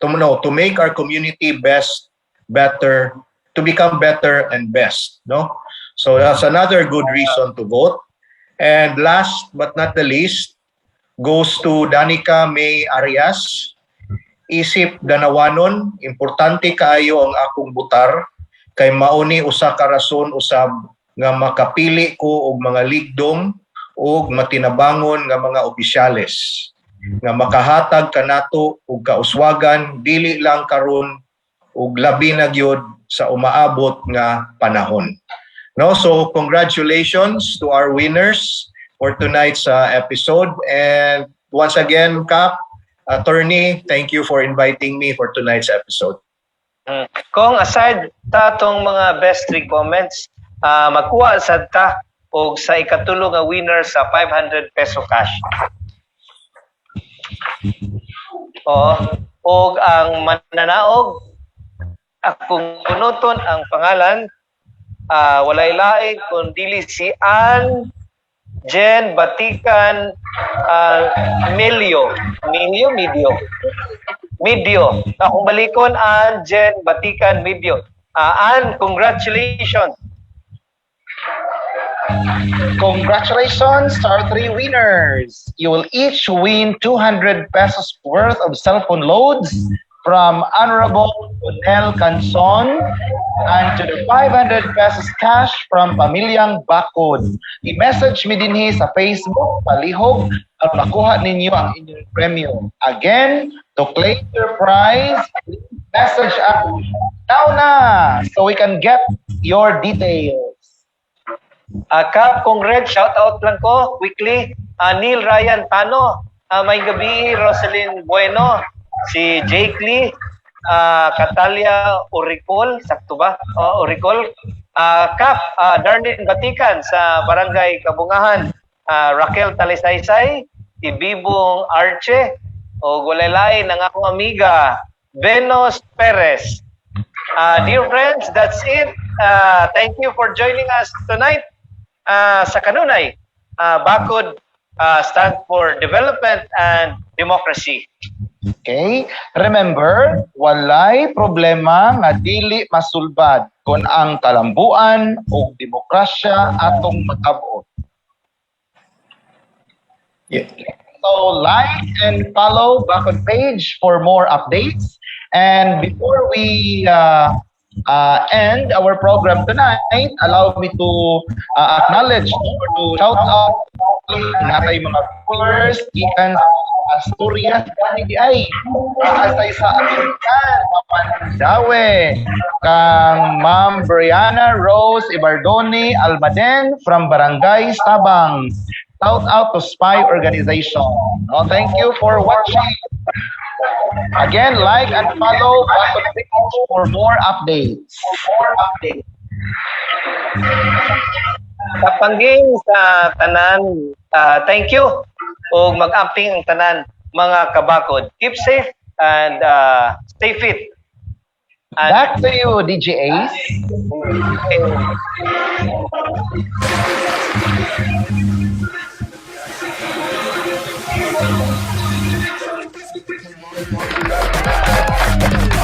to, no, to make our community best, better, to become better and best, no? So that's another good reason to vote. And last but not the least, goes to Danica May Arias. Isip Danawanon, importante kaayo ang akong butar kay mauni usa ka rason usab nga makapili ko og mga ligdong ug matinabangon nga mga opisyales nga makahatag kanato og kauswagan dili lang karon ug labi na gyud sa umaabot nga panahon. No, so congratulations to our winners for tonight's episode, and once again, Kap, Attorney, thank you for inviting me for tonight's episode. Kung aside ta atong mga best three comments, magkuha sad ta og sa ikatulo nga winner sa 500 peso cash. Oo. Og ang mananaog, akong kunuton ang pangalan Walay laing kun dili si Ann Jen Batikan Milio. Milio, Medio. Medio. Akong balikon, Ann Jen Batikan Medio. Ann, congratulations. Congratulations to our three winners. You will each win 200 pesos worth of cell phone loads from Honorable Onel Canson and to the 500 pesos cash from Pamilyang Bakod. I-message mi dinhi sa Facebook, palihog, at makuha ninyo ang inyong premyo. Again, to claim your prize, please message us now na so we can get your details. Kap, congrats, shout out lang ko quickly. Neil Ryan Tano, may gabi, Roselyn Bueno, si Jake Lee, Catalia Oricol, sakto ba? Oricol. Kap, Darlene Batikan sa Barangay Kabungahan, Raquel Talisaysay, si Bibong Arche, o walay ng akong amiga, Venos Perez. Dear friends, that's it. Thank you for joining us tonight sa kanunay. Bakod stand for Development and Democracy. Okay? Remember, walay problema nga dili masulbad kung ang kalambuan o demokrasya atong matab-on. Yeah. So like and follow Bakod page for more updates. And before we end our program tonight, allow me to acknowledge or to shout out natay mga viewers gikan sa Asturias gani di ay asay sa Amerikan Mapandawe kang Ma'am Brianna Rose Ibardoni Almaden from Barangay Sabang. Shout out to Spy Organization. No, thank you for watching. Again, like and follow Bakod page for more updates. For more updates. Kapangging sa tanan, thank you. Ug mag-amping ang tanan mga kabakod. Keep safe and stay fit. And Back to you, DJ Ace.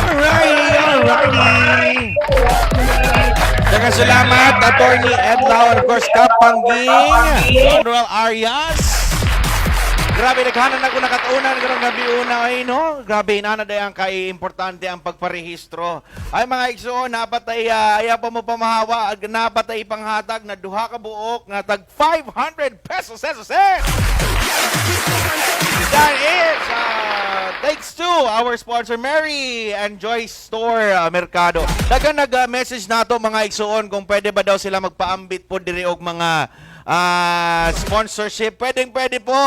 Alrighty, alrighty. Daghang salamat, Attorney Ed Lau, and of course, Kapangging, Don Ruel Arias. Grabe, naghanan ako nakatunan karong gabi una ay no. Grabe inana day ang kai-importante ang pagparehistro. Ay mga igsoon, napat ay ayaw pa mo pamahawa, ag napat ay ipanghatag na duha ka buok nga tag 500 pesos pesos. Eh! That is thanks to our sponsor Mary and Joyce Store Mercado. Daghang nag-message nato mga igsoon kung pwede ba daw sila magpaambit po diri og mga sponsorship. Pwedeng pwede po.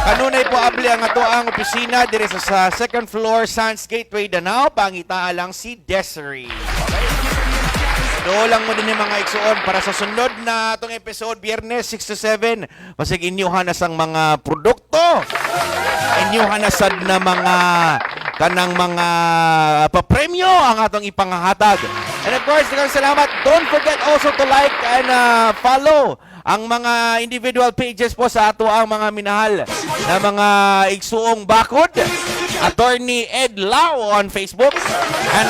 Kanunay po abli ang ato ang opisina diri sa second floor Sans Gateway Danao. Pangitaa lang si Desiree. Okay? Do lang mo din yung mga igsoon para sa sunod na atong episode Biyernes 6 to 7 basig inyuhan na sang mga produkto. Inyuhan na sad na mga kanang mga papremyo ang atong ipanghatag. And of course, daghang salamat. Don't forget also to like and follow ang mga individual pages po sa ato ang mga minahal na mga igsuong bakod. Attorney Ed Lau on Facebook and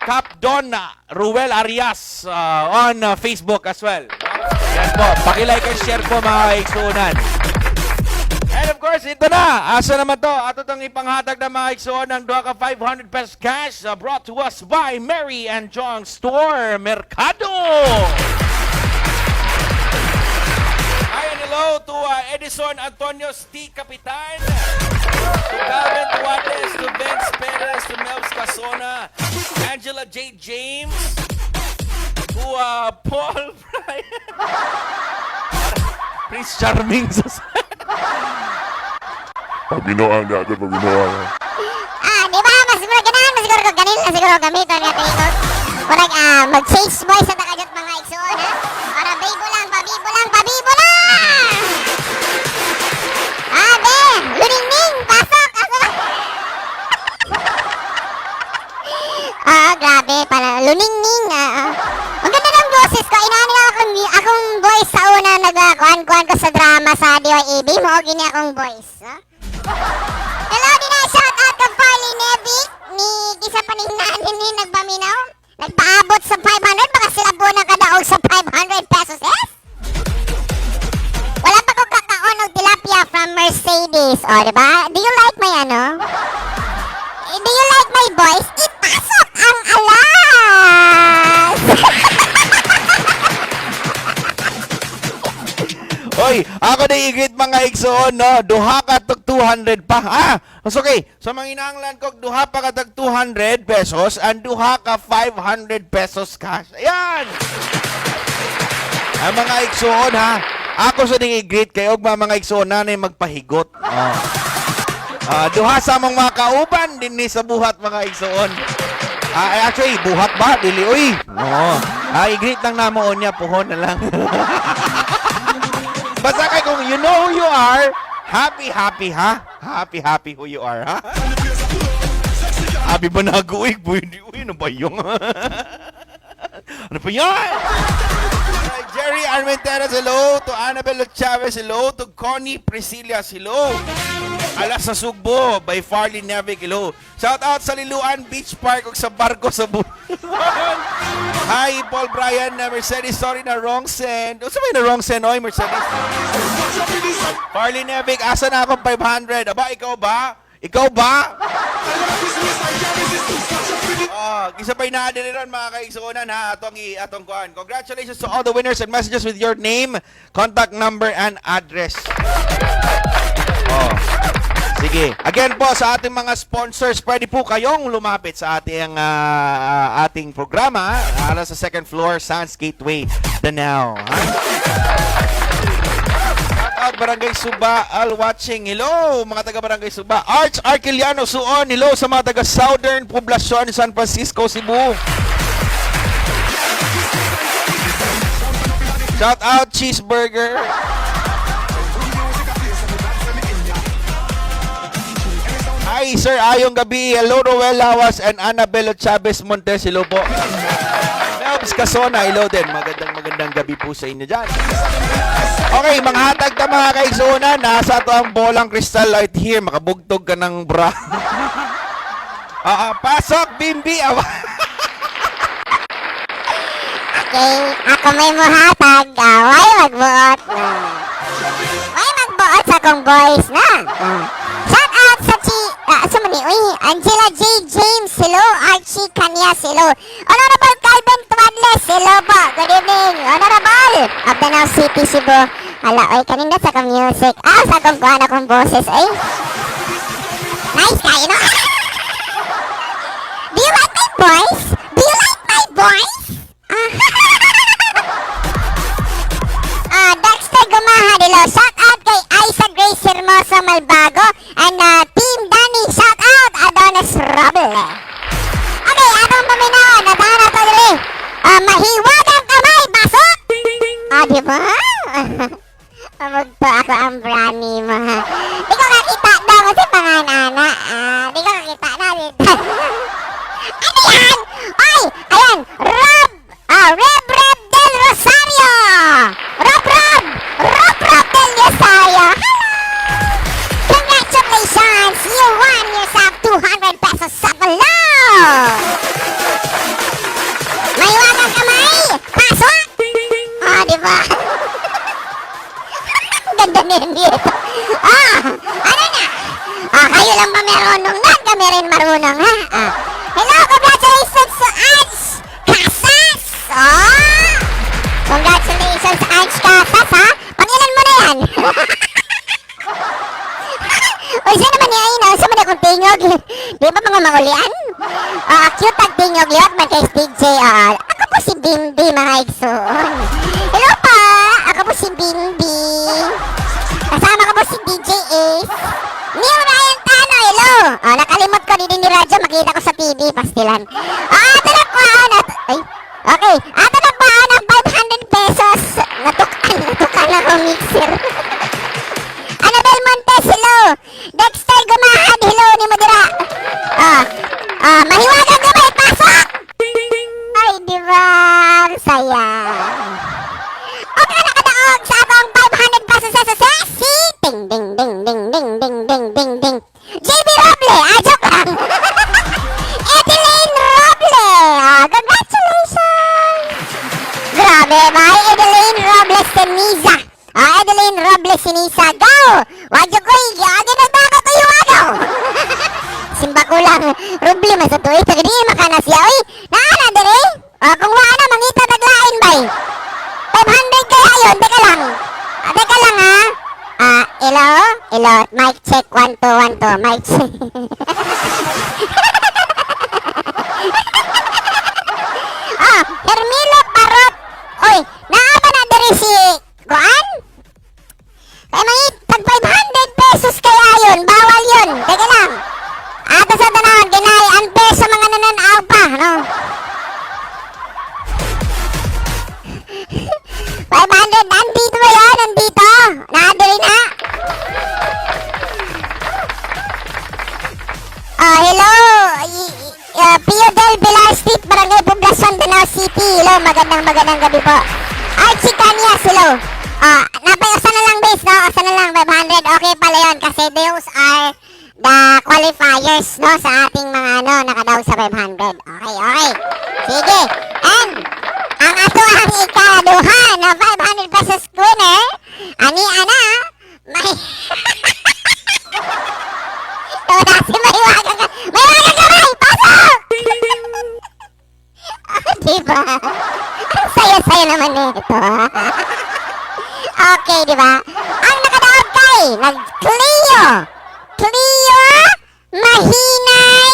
Cap Don Ruel Arias on Facebook as well. Yan po. Paki-like and share po mga igsuonan. And of course, ito na. Asa naman to? Ato tong ipanghatag na mga igsuon ng duha ka 500 pesos cash brought to us by Mary and John Store Mercado. Hi and hello to Edison Antonio T. Capitan, to Calvin Tuates, to Vince Perez, to Melvs Casona, Angela J. James, to Paul Bryan, Prince Charming sa Pagbinuang na ako, pagbinuang. Di ba? Mas siguro ganahan, mas siguro ko ganil na siguro gamiton nga tingog. Murag mag-change voice sa takajot mga igsuon ha. Para bibo lang, pabibo lang, pabibo lang. Be, luningning, pasok. Asa ba? Grabe. kuan ko sa drama sa DYAB, mao gini akong voice. No? Hello, dina shout out kang Farley Nevic ni kisa pa ning nanin ni nagpaminaw. Nagpaabot sa 500, baka sila po nakadaog sa 500 pesos, yes? Wala pa ko kakaon og tilapia from Mercedes. O, di ba? Do you like my ano? Eh, do you like my voice? Ipasok ang alas! Oy, ako na i-greet mga igsoon, no? Duha ka tag 200 pa. Ah, it's okay. So manginahanglan ko duha pa ka tag 200 pesos and duha ka 500 pesos cash. Ayan! Ang mga igsoon ha. Ako sa ding i-greet kay og mga igsoon nanay magpahigot. Oh. Ah, duha sa among mga kauban dinhi sa buhat mga igsoon. Ah, eh, actually buhat ba dili oy. Oo. Ah, i-greet lang namo unya puhon na lang. Basta kay kung you know who you are, happy happy ha. Happy happy who you are ha. Abi ba nag-uig? Boy, hindi uy, ano ba yung? Ano ba yan? Alright, Jerry Armenteras, hello. To Annabel Chavez, hello. To Connie Priscilla, hello. Alas sa Sugbo by Farley Nevic, hello. Shout out sa Liluan Beach Park ug sa barko sa Bulan. Hi, Paul Brian na Mercedes. Sorry na wrong send. Unsa may na wrong send oy Mercedes? Farley Nevic, asa na akong 500? Aba, ikaw ba? Ikaw ba? Oh, isa pa naa diri ron mga kaigsuonan ha atong atong kuan. Congratulations to all the winners and messages with your name, contact number and address. Oh. Sige. Again po sa ating mga sponsors, pwede po kayong lumapit sa ating ating programa para sa second floor, Sans Gateway, Danao. Ha? Shout out Barangay Suba, all watching. Hello, mga taga Barangay Suba. Arch Arquiliano Suon, hello sa mga taga Southern Poblacion, San Francisco, Cebu. Shout out Cheeseburger. Hi, Sir Ayong Gabi. Hello, Roel Lawas and Annabella Chavez Montes. Hello po. Melbs Casona, hello din. Magandang magandang gabi po sa inyo dyan. Okay, manghatag ta mga kaigsuonan. Nasa to ang bolang crystal light here. Makabugtog ka ng bra. Ah, ah, pasok, Bimbi. Ah, Okay, ako may muhatag. Ah, why magbuot na? Why magbuot sa akong voice na? Ah. Shout out sa Chi, sa mani, uy, Angela J. James, hello. Archie Canyas, hello. Honorable Calvin Tuadles, hello po. Good evening. Honorable of Danao City, Cebu. Hala, oy, kanina sa akong music. Ah, sa akong kuhan akong boses, ay. Nice kayo, no? Do you like my voice? Do you like my voice? Ah. Ah, Dexter Gumaha hello. Shout out kay Isa Grace Hermosa Malbago and Team Danny. Shout out Adonis Roble. Okay, atong paminaw, natahan na to diri. Ah, mahiwagang kamay, pasok! Ah, di ba? Pamugto ako ang brani mo, ha. Di ko kakita daw kasi panganana. Ah, di ko kakita na dito. Ano yan? Ay, ayan, Rob, Reb Reb Del Rosario. Rob Rob, Rob Rob Del Rosario. Hello! Congratulations! You won yourself 200 pesos sa palo! May wagang kamay! Pasok! Ah, di ba? Ang ganda ni dito. Ah, ano na? Ah, kayo lang ba marunong na? Kami rin marunong, ha? Ah. Hello, congratulations to Ange Casas! Oh! Congratulations, Ange Casas, ha? Pangilan mo na yan? Uy, saan naman niya ay, Saan man akong tingog? Di ba mga mangulian? Ah, cute ang tingog liwat man kay DJ. Ah, ako po si Bimbi, mga igsoon. Hello pa! Ako po si Bimbi. Kasama ko po si DJ Ace. Neil Ryan Tano, hello! Ah, nakalimot ko din ni radyo, makita ko sa TV, pastilan. Ah, ito na ko, ay, okay. Ato na pa ng 500 pesos. Natukan, natukan ako mixer. Annabel Montes, hello! Dexter Gumahad, hello ni Modira. Ah, ah, mahiwagang gamay, pasok! Ay, di ba? Ang saya. Okay, nakadaog sa atong 500 JB Roble! Ah, joke lang! Edeline Roble! Ah, congratulations! Grabe, bye! Edeline Robles Seniza! Ah, Edeline Robles Seniza, go! Wag ko, agi nagtakot ko yung agaw! Simba ko lang, Roble man sa tuig, taga di makana siya, oy! Naana dire? Ah, kung wala na, mangita taglain, bay! 500 kaya yun, teka lang! Ah, teka lang, ha? Ah, hello? Hello, mic check, 1, 2, 1, 2, mic check. Ah, Hermilo Parot. Oy, naa ba na diri si Kuan? Kay mga tag 500 pesos kaya yun, bawal yun. Teka lang. Ato sa tanawon, ginay, unfair sa mga nananaw pa, no? 500, nandito ba yun? Nandito? Naa diri na? Ah, hello. Pio del Villar Street, Barangay Poblacion, Danao City. Hello, magandang magandang gabi po. Archie Canias, hello. Ah, napay asa na lang base, no? Asa na lang 500. Okay pala yun kasi those are the qualifiers, no, sa ating mga ano nakadaog sa 500. Okay. Sige. And ang ato ang ikaduha na 500 pesos winner, ani ana, may Toda si Mahiwaga ka! Mahiwaga ka, May! Pasok! Ah, diba? Ang saya-saya naman nito. Okay, diba? Ang nakadaog kay, nag-Cleo! Cleo Mahinay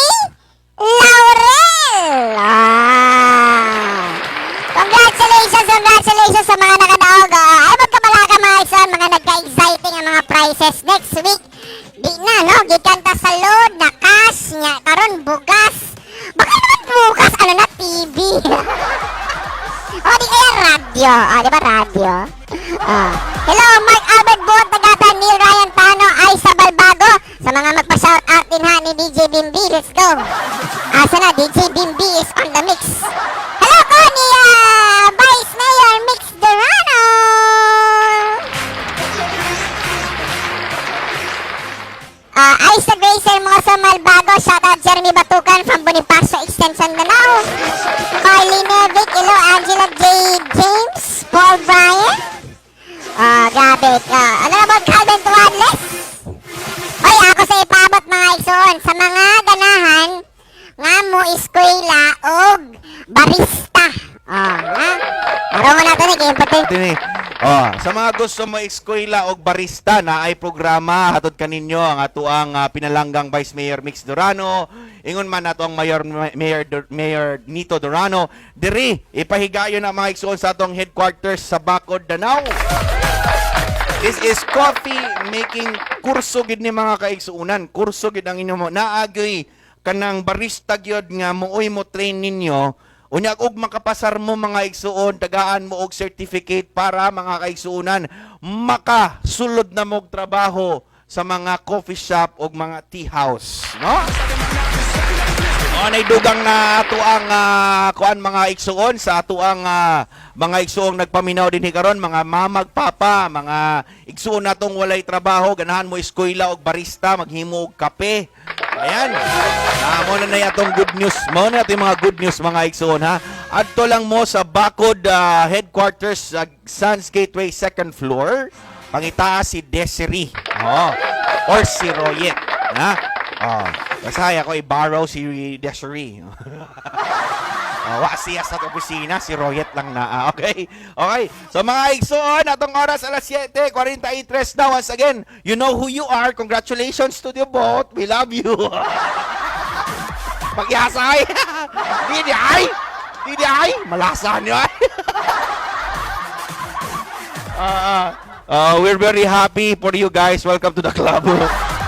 Laurel! Ah. Congratulations, congratulations sa mga nakadaog. Ah, ay, magkamala ka mga ison, mga nagka-exciting ang mga prizes next week. Di na, no? Gikan ta sa load, na cash, nya, karon bugas. Baka naman bukas, ano na, TV. O, di kaya radyo. O, di ba radyo? Ah. Hello, Mark Albert Buot, Tagata, Neil Ryan Tano, Aisa Balbago. Sa mga magpa-shout out din ha ni DJ Bimbi, let's go. Asa na, DJ Bimbi is on the mix. Hello ko ni Vice Mayor Mix Durano. Aisa Grace Hermoso Malbago, shout out Jeremy Batukan from Bonifacio Extension Danao. Carly Nevic, hello Angela J. James, Paul Bryan. Ah, grabe. Ah, ano about Calvin Tuadles? Oy, ako sa ipabot mga igsoon sa mga ganahan nga mo eskwela og barista. Oh, ha? Marunong na to ni kay importante. Dini. Oh, sa mga gusto mo eskwela og barista na ay programa hatod kaninyo ang atuang pinalanggang Vice Mayor Mix Durano, ingon man ato ang Mayor Mayor Mayor Nito Durano, diri ipahigayon ang mga igsoon sa atong headquarters sa Bacod, Danao. This is coffee making kurso gid ni mga kaigsuonan. Kurso gid ang inyo mo. Naagay kanang barista gyud nga mooy mo train ninyo. Unya og makapasar mo mga igsuon, tagaan mo og certificate para mga kaigsuonan makasulod na mo og trabaho sa mga coffee shop og mga tea house, no? O nay dugang na atuang kuan mga igsuon sa atuang mga igsuong nagpaminaw dinhi karon, mga mamag papa, mga igsuon natong walay trabaho, ganahan mo eskwela og barista, maghimo og kape. Ayan. Na mo na nay atong good news. Mo na atong mga good news mga igsuon ha. Adto lang mo sa Bacod headquarters sa Sans Gateway second floor. Pangitaa si Desiree. Oh. Or si Royet. Ha? Oh. Basta ako i-borrow si Desiree. Oh, wa siya sa opisina, si Royet lang na. Ah, okay? Okay. So mga igsoon, atong oras alas 7:43 na. Once again, you know who you are. Congratulations to you both. We love you. Pagyasay. Di di ay. Di di ay. Malasan niyo ay. We're very happy for you guys. Welcome to the club.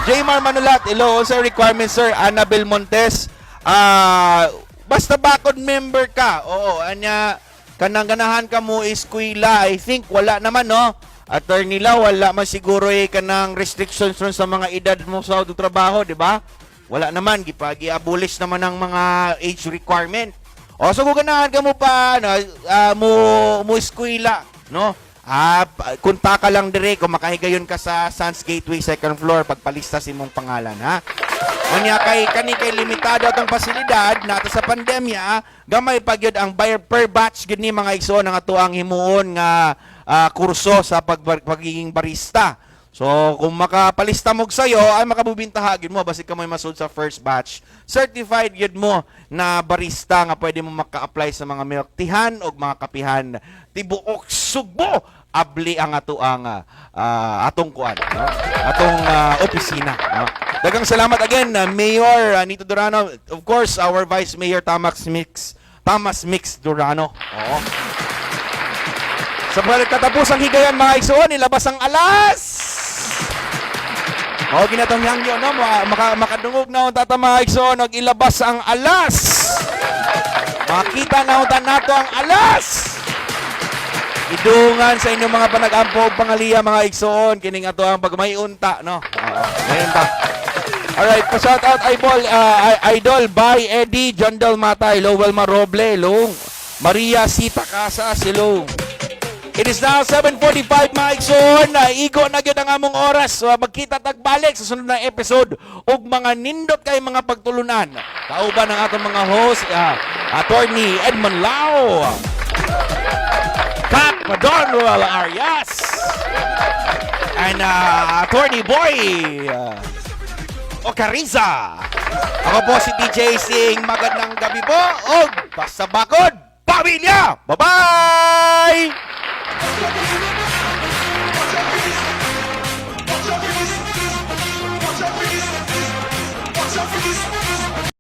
Jmar Manulat, hello. Sa requirements, sir? Annabel Montes. Ah, basta bakod member ka. Oo, anya kanang ganahan ka mo eskwela. I think wala naman, no? Attorney Lau, wala man siguro eh kanang restrictions ron sa mga edad mo sa trabaho, di ba? Wala naman, gipagi-abolish naman ang mga age requirement. O, so kung ganahan ka mo pa, no, mo mo eskwela, no? Ah, kontak ka lang dire kung makahigayon ka sa Sans Gateway second floor pagpalista sa imong pangalan, ha. Unya kay kani kay limitado atong pasilidad nato sa pandemya, gamay pa gyud ang buyer per batch gyud ni, mga igsoon, ang atoang himuon nga kurso sa pagiging barista. So, kung makapalista mo sayo, ay makabubintaha gyud mo basig ka mo'y masud sa first batch. Certified gyud mo na barista nga pwede mo maka-apply sa mga milk teahan o mga kapihan tibuok Sugbo. Abli ang atoang atong kuan, no? Atong opisina, no? Daghang salamat again, Mayor Nito Durano, of course our Vice Mayor Thomas Mix Durano. Oo. Sa katapusang higayon, mga igsoon, ilabas ang alas. Mao ginatong hangyo, no, makadungog na unta ta, mga igsoon, og ilabas ang alas. Makita na unta nato ang alas. Idungan sa inyong mga panag-ampo ug pangaliya, mga igsoon, kining ato ang pagmay-unta, no. Oo, mayunta. Alright, pa-shout out idol, idol by Eddie Jondel Matay, Lowell Maroble, hello. Maria Sita Casas, hello. It is now 7:45, mga igsoon. Igo na gyud ang among oras. So, magkita tagbalik sa sunod na episode ug mga nindot kay mga pagtulunan. Kauban ang atong mga host, Attorney Edmond Lau, Kat Donwell Arias, and Attorney Boy Ocariza. Ako po si DJ Sing. Magandang gabi po. Og basta bakod.